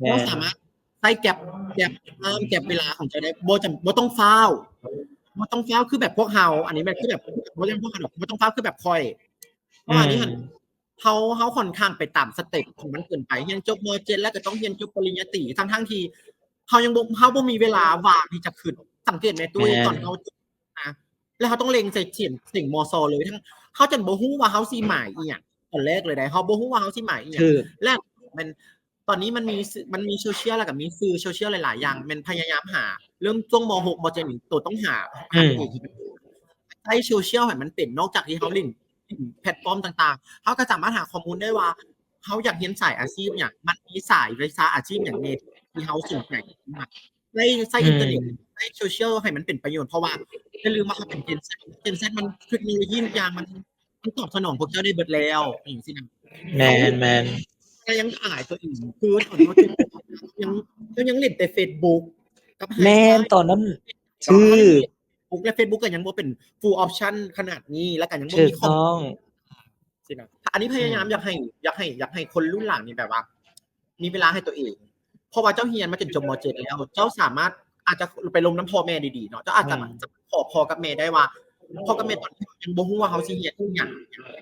ແມ່ນ ເຮົາສາມາດ ໃຊ້ gap gap time gap ເວລາຂອງເຈົ້າໄດ້ ບໍ່ຈຳ ບໍ່ຕ້ອງຟ້າວ ບໍ່ຕ້ອງຟ້າວຄືແບບພວກເຮົາ ອັນນີ້ແມ່ນຄືແບບ ບໍ່ແມ່ນພວກເຮົາດອກ ບໍ່ຕ້ອງຟ້າວຄືແບບຂ້ອຍ ເພາະວ່ານີ້ຫັ້ນ ອືມ ເຮົາ ເຮົາຂ້ອນຂ້າງໄປຕາມສະເຕັບຂອງມັນເກີນໄປ ຮຽນຈົບ ມ.ເຈັດ ແລ້ວກໍຕ້ອງຮຽນຈົບປະລິນຍາຕີ ທັງໆທີ່ເຮົາຍັງບໍ່ ເຮົາບໍ່ມີເວລາວ່າງທີ່ຈະຄິດ ສັງເກດແມ່ຕຸ້ຍ ແມ່ນ ຕອນເຮົາ ນະ ແລ້ວເຮົາຕ້ອງເລັງໃສ່ເສັງ ເສັງ ມ.ສ ເລີຍ ທັງເຮົາຈົນບໍ່ຮູ້ວ່າເຮົາຊິໝາຍອີ່ຫຍັງ ຕອນແລກເລີຍໃດ ເຮົາບໍ່ຮູ້ວ່າເຮົາຊິໝາຍອີ່ຫຍັງ ຖືກ ແລ້ວມັນ ຕອນນີ້ມັນມີ ມັນມີໂຊຊຽລ ແລ້ວກໍມີສື່ໂຊຊຽລຫຼາຍໆຢ່າງ ແມ່ນພະຍາຍາມຫາ ເລີ່ມຊ່ວງ ມ.ຫົກ ມ.ເຈັດ ນີ້ ໂຕຕ້ອງຫາ ອືມ ຫາຕົວເອງ ໃຊ້ໂຊຊຽລໃຫ້ມັນເປັນ ນອກຈາກທີ່ເຮົາຫຼິ້ນ ຫຼິ້ນແພລດຟອມຕ່າງໆ ເຮົາກໍສາມາດຫາຂໍ້ມູນໄດ້ວ່າ ເຮົາຢາກຮຽນສາຍອາຊີບຫຍັງ ມັນມີສາຍວິຊາອາຊີບຫຍັງແດ່ທີ່ເຮົາສົນໃຈ ໃຊ້ ໃຊ້ ອືມ ອິນເຕີເນັດ ໃຊ້ໂຊຊຽລໃຫ້ມັນເປັນປະໂຫຍດ ເພາະວ່າຢ່າລືມວ່າເຮົາເປັນ Gen Z Gen Z ມັນເທັກໂນໂລຢີທຸກຢ່າງມັນ ມັນຕອບສະໜອງພວກເຈົ້າໄດ້ເບິດແລ້ວ ຈັ່ງຊີ້ນະ ແມ່ນໆ ເຮົາຍັງອາຍຕົວເອງ ຄືຕອນເຮົາເຈັດ ຍັງ ເຮົາຍັງຫຼິ້ນແຕ່ເຟສບຸກກັບ ແມ່ນ Hive ຕອນນັ້ນ ຖືກ ເຟສບຸກ ແລະ ເຟສບຸກກໍຍັງບໍ່ເປັນ full option ຂະໜາດນີ້ ແລ້ວກໍຍັງບໍ່ມີຄອມ ຖືກຕ້ອງ ຊີ້ນະ ອັນນີ້ພະຍາຍາມ ອືມ ຢາກໃຫ້ ຢາກໃຫ້ ຢາກໃຫ້ຄົນລຸ້ນຫຼັງນີ້ແບບວ່າ ມີເວລາໃຫ້ຕົວເອງ ເພາະວ່າເຈົ້າຮຽນມາຈົນຈົບ ມ.ເຈັດ ແລ້ວ ເຈົ້າສາມາດ ອາດຈະໄປລົມນຳພໍ່ແມ່ດີໆເນາະ ເຈົ້າອາດຈະ ອືມ ຂໍພໍ່ກັບແມ່ໄດ້ວ່າ ພໍ່ກັບແມ່ຕອນນີ້ຍັງບໍ່ຮູ້ວ່າເຮົາຊິຮຽນອີ່ຫຍັງ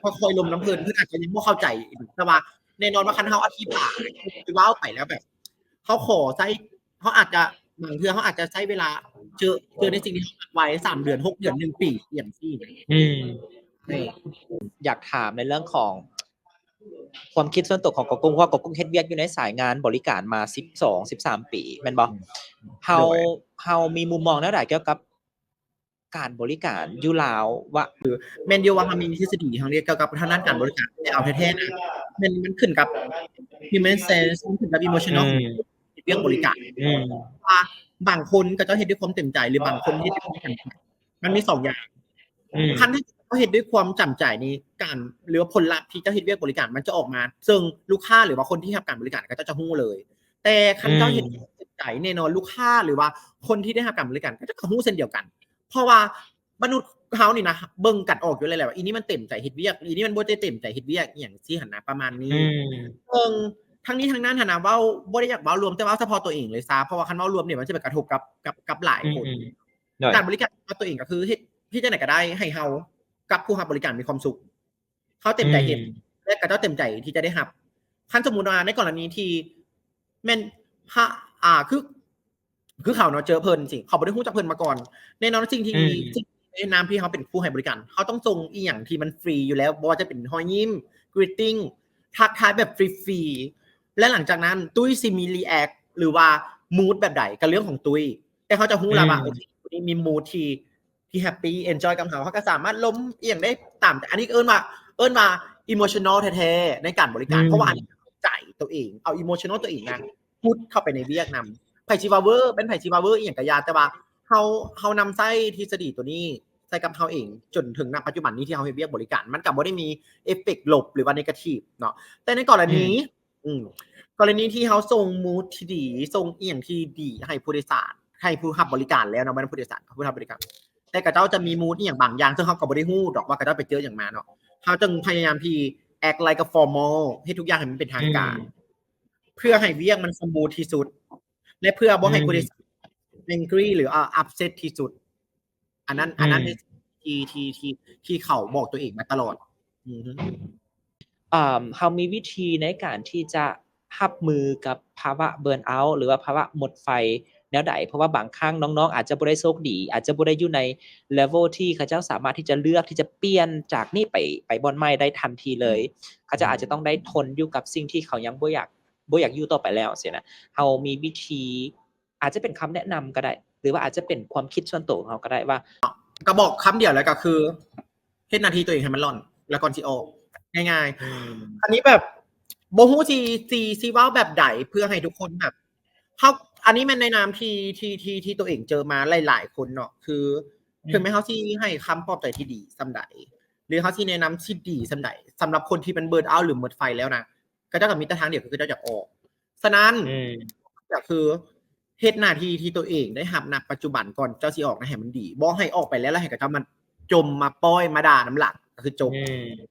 ຄ່ອຍໆລົມນຳເພິ່ນ ເພິ່ນອາດຈະຍັງບໍ່ເຂົ້າໃຈ ແຕ່ວ່າແນ່ນອນວ່າຄັນເຮົາອະທິບາຍ ຫຼືເວົ້າໄປແລ້ວແບບ ເຮົາຂໍໃຊ້ ເຮົາອາດຈະ ບາງເທື່ອເຮົາອາດຈະໃຊ້ເວລາເຈີ ເຈີໃນສິ່ງທີ່ເຮົາມັກໄວ ສາມເດືອນ ຫົກເດືອນ ໜຶ່ງປີ ອີ່ຫຍັງຊີ້ ອືມ ຢາກຖາມໃນເລື່ອງຂອງຄວາມຄິດສ່ວນຕົວຂອງກົກກຸ້ງ ເພາະວ່າກົກກຸ້ງເຮັດວຽກຢູ່ໃນສາຍງານບໍລິການມາສິບສອງ ສິບສາມປີ ແມ່ນບໍ່? ອືມ ເຮົາ ໂດຍ ເຮົາມີມຸມມອງແນວໃດກ່ຽວກັບການບໍລິການຢູ່ລາວວະ? ແມ່ນຢູ່ວ່າເຮົາມີທິດສະດີທາງດ້ານ ກ່ຽວກັບທາງດ້ານການບໍລິການ ແຕ່ເອົາແທ້ໆນະ ແມ່ນ ມັນຂຶ້ນກັບ human sense ມັນຂຶ້ນກັບ emotional ອືມ ຂອງເຮັດວຽກບໍລິການ ອືມ ວ່າບາງຄົນເຂົາເຈົ້າເຮັດດ້ວຍຄວາມເຕັມໃຈ ຫຼືບາງຄົນເຮັດດ້ວຍຄວາມຈຳໃຈ ມັນມີສອງຢ່າງ ອືມ ຄັນທີ່ເຈົ້າເຮັດດ້ວຍຄວາມຈຳໃຈນີ້ ການ ຫຼືວ່າຜົນລັບທີ່ເຈົ້າເຮັດວຽກບໍລິການ ມັນຈະອອກມາ ເຊິ່ງລູກຄ້າ ຫຼືວ່າຄົນທີ່ຮັບການບໍລິການ ເຂົາເຈົ້າຈະຮູ້ເລີຍ ແຕ່ຄັນເຈົ້າເຮັດ ອືມ ເຕັມໃຈ ແນ່ນອນລູກຄ້າ ຫຼືວ່າຄົນທີ່ໄດ້ຮັບການບໍລິການ ເຂົາເຈົ້າກໍຮູ້ເຊັ່ນດຽວກັນ ເພາະວ່າມະນຸດເຮົານີ້ນະ ເບິ່ງກັນອອກຢູ່ແລ້ວແຫຼະວ່າ ອີນີ້ມັນເຕັມໃຈເຮັດວຽກ ອີນີ້ມັນບໍ່ໄດ້ເຕັມໃຈເຮັດວຽກ ອີ່ຫຍັງຊີ້ຫັ້ນນະ ປະມານນີ້ ອືມ ເຊິ່ງທັງນີ້ທັງນັ້ນຫັ້ນນະ ເວົ້າ ບໍ່ໄດ້ຢາກເວົ້າລວມ ແຕ່ເວົ້າສະເພາະຕົວເອງເລີຍຊະ ເພາະວ່າຄັນເວົ້າລວມນີ້ ມັນຈະໄປກະທົບກັບ ກັບ ກັບຫຼາຍຄົນ ອືມໆ ໂດຍ ການບໍລິການຕົວເອງກໍຄືເຮັດ ເຮັດຈັ່ງໃດກໍໄດ້ໃຫ້ເຮົາກັບຜູ້ຮັບບໍລິການມີຄວາມສຸກ ເຮົາເຕັມໃຈເຮັດ ອືມ ແລະ ເຂົາເຈົ້າເຕັມໃຈທີ່ຈະໄດ້ຮັບ ຄັນສົມມຸດວ່າໃນກໍລະນີທີ່ແມ່ນ ພະ ອ່າ ຄື ຄືເຂົາເນາະ ເຈີເພິ່ນຊີ້ ເຂົາບໍ່ໄດ້ຮູ້ຈັກເພິ່ນມາກ່ອນ ແນ່ນອນສິ່ງທີ່ ອືມ ສິ່ງໃນນາມທີ່ເຮົາເປັນຜູ້ໃຫ້ບໍລິການ ເຮົາຕ້ອງສົ່ງອີ່ຫຍັງທີ່ມັນຟຣີຢູ່ແລ້ວ ບໍ່ວ່າຈະເປັນຮອຍຍິ້ມ greeting ທັກທາຍແບບຟຣີໆ ແລະ ຫຼັງຈາກນັ້ນຕຸ້ຍຊິມີ react ຫຼືວ່າ mood ແບບໃດ ກໍເລື່ອງຂອງຕຸ້ຍ ແຕ່ເຮົາຈະຮູ້ແລ້ວວ່າ ອືມ ໂອເຄ ຄົນນີ້ມີ mood ທີ່ ທີ່ happy enjoy ກັບເຮົາ ເຮົາກໍສາມາດລົມອີ່ຫຍັງໄດ້ຕາມ ອັນນີ້ເອີ້ນວ່າ ເອີ້ນວ່າ emotional ແທ້ໆ ໃນການບໍລິການ ອືມ ເພາະວ່າອັນນີ້ໃຈຕົວເອງ ເອົາ emotional ຕົວເອງນະ put ເຂົ້າໄປໃນວຽກນຳ ໃຜຊິວ່າເວີ ແມ່ນໃຜຊິວ່າເວີອີ່ຫຍັງກໍຢ່າ ແຕ່ວ່າເຮົາ ເຮົານຳໃຊ້ທິດສະດີຕົວນີ້ໃສ່ກັບເຮົາເອງ ຈົນເຖິງນະປັດຈຸບັນນີ້ທີ່ເຮົາເຮັດວຽກບໍລິການ ມັນກໍບໍ່ໄດ້ມີເອຟເຟັກລົບ ຫຼືວ່າ negative ເນາະ ແຕ່ໃນກໍລະນີ ອືມ ອືມ ກໍລະນີທີ່ເຮົາສົ່ງ mood ທີ່ດີ ສົ່ງອີ່ຫຍັງທີ່ດີໃຫ້ຜູ້ໂດຍສານ ໃຫ້ຜູ້ຮັບບໍລິການແລ້ວເນາະ ບໍ່ແມ່ນຜູ້ໂດຍສານ ຜູ້ຮັບບໍລິການ ແຕ່ເຂົາເຈົ້າຈະມີ mood ອີ່ຫຍັງບາງຢ່າງ ເຊິ່ງເຮົາກໍບໍ່ໄດ້ຮູ້ດອກວ່າເຂົາເຈົ້າໄປເຈີຫຍັງມາເນາະ ເຮົາຈຶ່ງພະຍາຍາມທີ່ act like a formal ເຮັດທຸກຢ່າງໃຫ້ມັນເປັນທາງການ ອືມ ເພື່ອໃຫ້ວຽກມັນສະມູດທີ່ສຸດ ແລະ ເພື່ອບໍ່ໃຫ້ ອືມ ຜູ້ໂດຍສານ angry ຫຼື upset ທີ່ສຸດ ອັນນັ້ນ ອືມ ອັນນັ້ນທີ່ ທີ່ ທີ່ ທີ່ເຂົາບອກຕົວເອງມາຕະຫຼອດ ອືຮຶ ເຮົາມີວິທີໃນການທີ່ຈະຮັບມືກັບພາວະ burn out ຫຼືວ່າພາວະໝົດໄຟແນວໃດ? ເພາະວ່າບາງຄັ້ງນ້ອງໆອາດຈະບໍ່ໄດ້ໂຊກດີ ອາດຈະບໍ່ໄດ້ຢູ່ໃນ level ທີ່ເຂົາເຈົ້າສາມາດທີ່ຈະເລືອກທີ່ຈະປ່ຽນຈາກນີ້ໄປ ໄປບ່ອນໃໝ່ໄດ້ທັນທີເລີຍ ອືມ ເຂົາເຈົ້າອາດຈະຕ້ອງໄດ້ທົນຢູ່ກັບສິ່ງທີ່ເຂົາຍັງບໍ່ຢາກ ບໍ່ຢາກຢູ່ຕໍ່ໄປແລ້ວຊີ້ນະ ເຮົາມີວິທີ ອາດຈະເປັນຄຳແນະນຳກໍໄດ້ ຫຼືວ່າອາດຈະເປັນຄວາມຄິດສ່ວນໂຕຂອງເຮົາກໍໄດ້ວ່າ ກໍບອກຄຳດຽວເລີຍ ກໍຄືເຮັດໜ້າທີ່ຕົວເອງໃຫ້ມັນຫຼ້ອນ ແລ້ວກ່ອນຊິອອກ ງ່າຍໆ ອືມ ອັນນີ້ແບບບໍ່ຮູ້ຊິ ຊິ ຊິເວົ້າແບບໃດເພື່ອໃຫ້ທຸກຄົນແບບ ເຮົາ ອັນນີ້ແມ່ນໃນນາມທີ່ ທີ່ ທີ່ ທີ່ຕົວເອງເຈີມາຫຼາຍໆຄົນເນາະ ຄື ອືມ ເຖິງແມ່ນເຮົາຊິໃຫ້ຄຳປອບໃຈທີ່ດີສ່ຳໃດ ຫຼືເຮົາຊິແນະນຳທີ່ດີສ່ຳໃດ ສຳລັບຄົນທີ່ມັນເບີນເອົາ ຫຼືໝົດໄຟແລ້ວນະ ເຂົາເຈົ້າກໍມີແຕ່ທາງດຽວ ຄືເຂົາເຈົ້າຢາກອອກ. ສະນັ້ນ ອືມ ກໍຄືເຮັດໜ້າທີ່ທີ່ຕົວເອງໄດ້ຮັບນະປັດຈຸບັນກ່ອນເຈົ້າຊິອອກນະ ໃຫ້ມັນດີ. ບໍ່ໃຫ້ອອກໄປແລ້ວ ແລ້ວໃຫ້ເຂົາເຈົ້າມາຈົ່ມມາປ້ອຍມາດ່ານຳຫຼັງ ກໍຄືຈົບ. ອືມ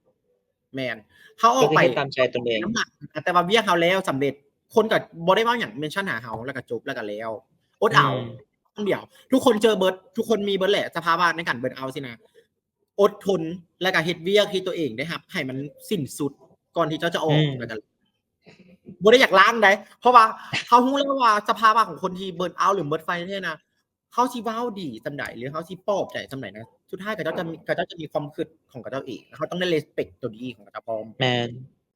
ແມ່ນ ເຮົາອອກໄປ ກໍຄືເຮັດຕາມໃຈຕົນເອງ ນຳຫຼັງ ແຕ່ວ່າວຽກເຮົາແລ້ວສຳເລັດ ຄົນກໍບໍ່ໄດ້ເວົ້າຫຍັງ ເມັນຊັນຫາເຮົາ ແລ້ວກໍຈົບ ແລ້ວກໍແລ້ວ. ອົດເອົາ ອືມ ຄົນດຽວ ທຸກຄົນເຈີເບິດ ທຸກຄົນມີເບິດແຫຼະ ສະພາວະໃນການເບີນເອົາຊີ້ນະ. ອົດທົນ ແລ້ວກໍເຮັດວຽກທີ່ຕົວເອງໄດ້ຮັບໃຫ້ມັນສິ້ນສຸດ ກ່ອນທີ່ເຈົ້າຈະອອກ ອືມ ແລ້ວກໍ ບໍ່ໄດ້ຢາກລ້າງໃດ ເພາະວ່າເຮົາຮູ້ແລ້ວວ່າສະພາວະຂອງຄົນທີ່ເບີນເອົາ ຫຼືໝົດໄຟແທ້ນະ ເຮົາຊິເວົ້າດີສ່ຳໃດ ຫຼືເຮົາຊິປອບໃຈສ່ຳໃດນະ ສຸດທ້າຍເຂົາເຈົ້າຈະມີ ເຂົາເຈົ້າຈະມີຄວາມຄິດຂອງເຂົາເຈົ້າເອງ ເຮົາຕ້ອງໄດ້ respect ຕົວດີຂອງເຂົາເຈົ້າພ້ອມ. ແມ່ນ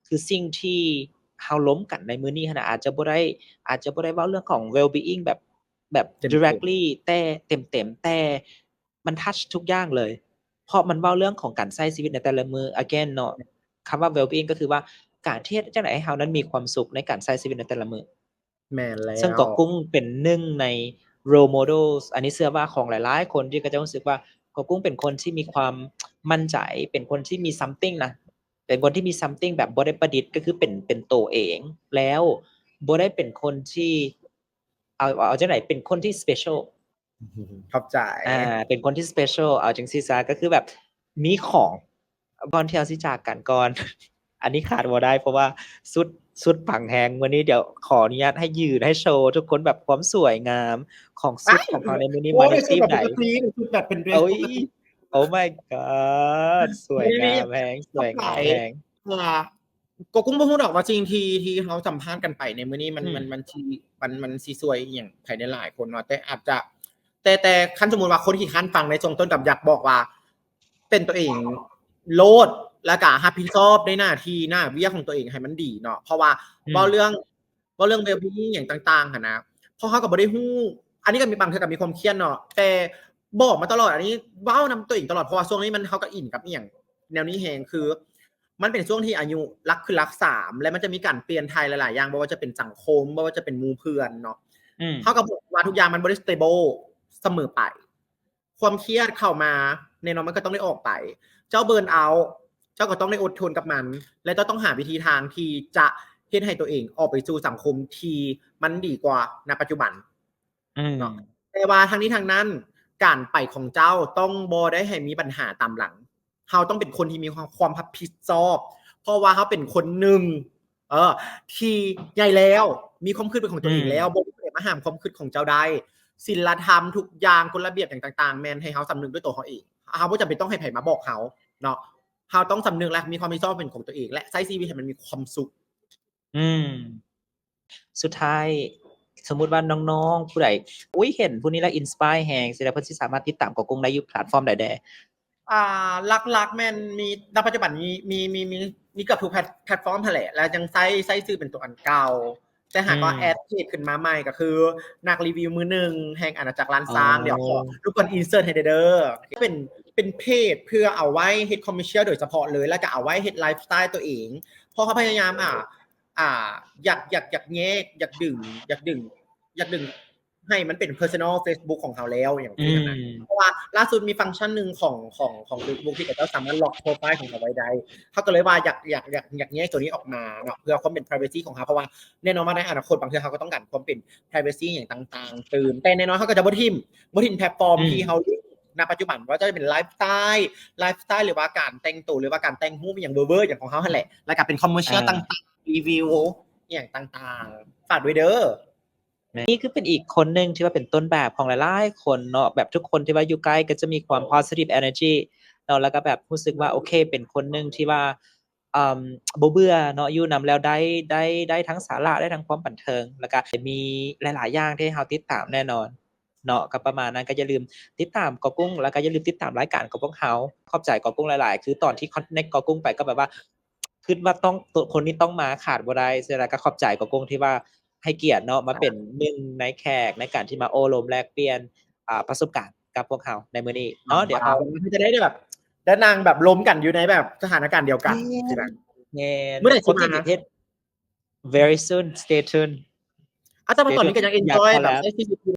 ຄືສິ່ງທີ່ເຮົາລົມກັນໃນມື້ນີ້ຫັ້ນນະ ອາດຈະບໍ່ໄດ້ ອາດຈະບໍ່ໄດ້ເວົ້າເລື່ອງຂອງ well being ແບບ ແບບ ເຕັມໆ directly ແຕ່ເຕັມໆ ແຕ່ມັນ touch ທຸກຢ່າງເລີຍ ເພາະມັນເວົ້າເລື່ອງຂອງການໃຊ້ຊີວິດໃນແຕ່ລະມື້ again ເນາະ. ຄຳວ່າ well being ກໍຄືວ່າການທີ່ເຮັດຈັ່ງໃດໃຫ້ເຮົານັ້ນມີຄວາມສຸກໃນການໃຊ້ຊີວິດໃນແຕ່ລະມື້. ແມ່ນແລ້ວ ເຊິ່ງກໍກຸ້ງເປັນໜຶ່ງໃນ role models ອັນນີ້ເຊື່ອວ່າຂອງຫຼາຍໆຄົນທີ່ເຂົາເຈົ້າຮູ້ສຶກວ່າກໍກຸ້ງເປັນຄົນທີ່ມີຄວາມໝັ້ນໃຈ ເປັນຄົນທີ່ມີ something ນະ ເປັນຄົນທີ່ມີ something ແບບບໍ່ໄດ້ປະດິດ ກໍຄືເປັນ ເປັນໂຕເອງ ແລ້ວບໍ່ໄດ້ເປັນຄົນທີ່ ເອົາ ເອົາຈັ່ງໃດ ເປັນຄົນທີ່ special ຂອບໃຈ ອ່າ ເປັນຄົນທີ່ special ເອົາຈັ່ງຊີ້ຊະ ກໍຄືແບບມີຂອງ ກ່ອນທີ່ເຮົາຊິຈາກກັນກ່ອນ ອັນນີ້ຂາດບໍ່ໄດ້ ເພາະວ່າຊຸດ ຊຸດປັງແຮງ. ມື້ນີ້ດຽວຂໍອະນຸຍາດໃຫ້ຢືນ ໃຫ້ໂຊທຸກຄົນແບບຄວາມສວຍງາມຂອງຊຸດຂອງເຮົາໃນມື້ນີ້ ມາໃນທີມໃດ? ຊຸດແບບເປັນ dress ປົກກະຕິ ໂອ້ my god ສວຍງາມແຮງ ສວຍງາມແຮງ. ອ່າ ກໍກຸ້ງບໍ່ຮູ້ດອກວ່າສິ່ງທີ່ ທີ່ເຮົາສຳພາດກັນໄປໃນມື້ນີ້ ມັນ ອືມ ມັນ ມັນຊິ ມັນ ມັນຊິຊ່ວຍອີ່ຫຍັງໃຜໄດ້ຫຼາຍຄົນເນາະ ແຕ່ອາດຈະ ແຕ່ ແຕ່ຄັນສົມມຸດວ່າຄົນຂີ້ຄ້ານຟັງໃນຊ່ວງຕົ້ນ ກໍຢາກບອກວ່າ ເປັນຕົວເອງໂລດ ແລ້ວກໍຮັບຜິດຊອບໃນໜ້າທີ່ໜ້າວຽກຂອງຕົວເອງໃຫ້ມັນດີເນາະ ເພາະວ່າ ອືມ ເວົ້າເລື່ອງ ເວົ້າເລື່ອງ well being ຫຍັງຕ່າງໆ ຫັ້ນນະ ເພາະເຮົາກໍບໍ່ໄດ້ຮູ້ ອັນນີ້ກໍມີ ບາງເທື່ອກໍມີຄວາມຄຽດເນາະ ແຕ່ບອກມາຕະຫຼອດ ອັນນີ້ເວົ້ານຳຕົວເອງຕະຫຼອດ ເພາະວ່າຊ່ວງນີ້ມັນ ເຮົາກໍອິນກັບອີ່ຫຍັງແນວນີ້ແຮງ ຄື ມັນເປັນຊ່ວງທີ່ອາຍຸຫຼັກຂຶ້ນຫຼັກສາມ ແລະ ມັນຈະມີການປ່ຽນຖ່າຍຫຼາຍໆຢ່າງ ບໍ່ວ່າຈະເປັນສັງຄົມ ບໍ່ວ່າຈະເປັນໝູ່ເພື່ອນເນາະ ອືມ ເຮົາກໍບອກວ່າທຸກຢ່າງມັນບໍ່ໄດ້ stable ສະເໝີໄປ ຄວາມຄຽດເຂົ້າມາ ແນ່ນອນມັນກໍຕ້ອງໄດ້ອອກໄປ. ເຈົ້າ burn out ເຈົ້າກໍຕ້ອງໄດ້ອົດທົນກັບມັນ ແລະ ເຈົ້າຕ້ອງຫາວິທີທາງທີ່ຈະເຮັດໃຫ້ຕົວເອງອອກໄປສູ່ສັງຄົມທີ່ມັນດີກວ່ານະປັດຈຸບັນ ອືມ ເນາະ ແຕ່ວ່າທັງນີ້ທັງນັ້ນ ການໄປຂອງເຈົ້າຕ້ອງບໍ່ໄດ້ໃຫ້ມີບັນຫາຕາມຫຼັງ. ເຮົາຕ້ອງເປັນຄົນທີ່ມີຄວາມ ຄວາມຮັບຜິດຊອບ ເພາະວ່າເຮົາເປັນຄົນໜຶ່ງ ເອີ ທີ່ໃຫຍ່ແລ້ວ ມີຄວາມຄິດເປັນຂອງຕົວເອງແລ້ວ ອືມ ບໍ່ມີຜູ້ໃດມາຫ້າມຄວາມຄິດຂອງເຈົ້າໄດ້. ສິນລະທຳທຸກຢ່າງ ກົດລະບຽບຫຍັງຕ່າງໆ ແມ່ນໃຫ້ເຮົາສຳນຶກດ້ວຍຕົວເຮົາເອງ. ເຮົາບໍ່ຈຳເປັນຕ້ອງໃຫ້ໃຜມາບອກເຮົາເນາະ. ເຮົາຕ້ອງສຳນຶກ ແລະ ມີຄວາມຮັບຜິດຊອບເປັນຂອງຕົວເອງ ແລະ ໃຊ້ຊີວິດໃຫ້ມັນມີຄວາມສຸກ ອືມ ສຸດທ້າຍ ສົມມຸດວ່ານ້ອງໆຜູ້ໃດ ອຸ້ຍ ເຫັນຜູ້ນີ້ແລ້ວ inspire ແຮງ ຊິໄດ້ ເພິ່ນຊິສາມາດຕິດຕາມກອກຸ້ງໄດ້ຢູ່ແພລດຟອມໃດແດ່? ອ່າ ຫຼັກໆແມ່ນມີ ນະປັດຈຸບັນມີ ມີ ມີ ມີ ມີເກືອບທຸກແພລດ ແພລດຟອມຫັ້ນແຫຼະ ແລ້ວຍັງໃຊ້ ໃຊ້ຊື່ເປັນຕົວອັນເກົ່າ ແຕ່ຫາກວ່າ ອືມ ແອດເພຈຂຶ້ນມາໃໝ່ ກໍຄືນັກຣີວິວມືໜຶ່ງແຫ່ງອານາຈັກລ້ານຊ້າງ. ອໍ ດຽວຂໍລົບກວນ insert ໃຫ້ແດ່ເດີ. ເປັນ ເປັນເພຈເພື່ອເອົາໄວ້ເຮັດ commercial ໂດຍສະເພາະເລີຍ ແລ້ວກໍເອົາໄວ້ເຮັດ lifestyle ຕົວເອງ ເພາະເຮົາພະຍາຍາມ ອ່າ ອ່າ ຢາກ ຢາກ ຢາກແຍກ ຢາກດຶງ ຢາກດຶງ ຢາກດຶງໃຫ້ມັນເປັນ personal Facebook ຂອງເຮົາແລ້ວ ຫຍັງຊີ້ນະ. ອືມ ເພາະວ່າລ່າສຸດມີຟັງຊັນໜຶ່ງຂອງ ຂອງ ຂອງ Facebook ທີ່ເຂົາເຈົ້າສາມາດ lock profile ຂອງເຮົາໄວ້ໄດ້ ເຮົາກໍເລີຍວ່າຢາກ ຢາກ ຢາກ ຢາກແຍກຕົວນີ້ອອກມາເນາະ ເພື່ອຄວາມເປັນ privacy ຂອງເຮົາ ເພາະວ່າແນ່ນອນວ່າໃນອະນາຄົດບາງເທື່ອເຮົາກໍຕ້ອງການຄວາມເປັນ privacy ຫຍັງຕ່າງໆຕື່ມ ແຕ່ແນ່ນອນເຮົາກໍຈະບໍ່ຖິ້ມ ບໍ່ຖິ້ມແພລດຟອມ ອືມ ທີ່ເຮົາ ນະປັດຈຸບັນ ບໍ່ວ່າຈະເປັນ lifestyle lifestyle ຫຼືວ່າການແຕ່ງໂຕ ຫຼືວ່າການແຕ່ງຮູບຫຍັງເວີໆຫຍັງຂອງເຮົາຫັ້ນແຫຼະ ແລ້ວກໍເປັນ commercial ອ່າ ຕ່າງໆ ຣີວິວຫຍັງຕ່າງໆ ຝາກດ້ວຍເດີ. ແມ່ນ ນີ້ຄືເປັນອີກຄົນໜຶ່ງທີ່ວ່າເປັນຕົ້ນແບບຂອງຫຼາຍໆຄົນເນາະ ແບບທຸກຄົນທີ່ວ່າຢູ່ໃກ້ກໍຈະມີຄວາມ positive energy ເນາະ ແລ້ວກໍແບບຮູ້ສຶກວ່າ ໂອເຄ ເປັນຄົນໜຶ່ງທີ່ວ່າ ເອີ່ມ ບໍ່ເບື່ອເນາະ ຢູ່ນຳແລ້ວໄດ້ ໄດ້ ໄດ້ທັງສາລະ ໄດ້ທັງຄວາມບັນເທີງ ແລ້ວກໍມີຫຼາຍໆຢ່າງທີ່ເຮົາຕິດຕາມແນ່ນອນເນາະ. ກໍປະມານນັ້ນ ກໍຢ່າລືມຕິດຕາມກອກຸ້ງ ແລ້ວກໍຢ່າລືມຕິດຕາມລາຍການຂອງພວກເຮົາ. ຂອບໃຈກອກຸ້ງຫຼາຍໆ ຄືຕອນທີ່ connect ກອກຸ້ງໄປ ກໍແບບວ່າ ຄິດວ່າຕ້ອງ ໂຕ ຄົນນີ້ຕ້ອງມາ ຂາດບໍ່ໄດ້. ສະນັ້ນກໍຂອບໃຈກອງກົງທີ່ວ່າໃຫ້ກຽດເນາະ ມາເປັນໜຶ່ງໃນແຂກໃນການທີ່ມາໂອ້ລົມແລກປ່ຽນ ອ່າ ປະສົບການກັບພວກເຮົາໃນມື້ນີ້ເນາະ. ດຽວເຮົາຈະໄດ້ແບບ ໄດ້ນັ່ງແບບລົມກັນຢູ່ໃນແບບສະຖານະການດຽວກັນ. ແມ່ນ ແມ່ນ ມື້ໃດຊິມາ? Very soon, stay tuned. ອາ ແຕ່ວ່າຕອນນີ້ກໍຍັງ enjoy ແບບໃຊ້ຊີວິດຢູ່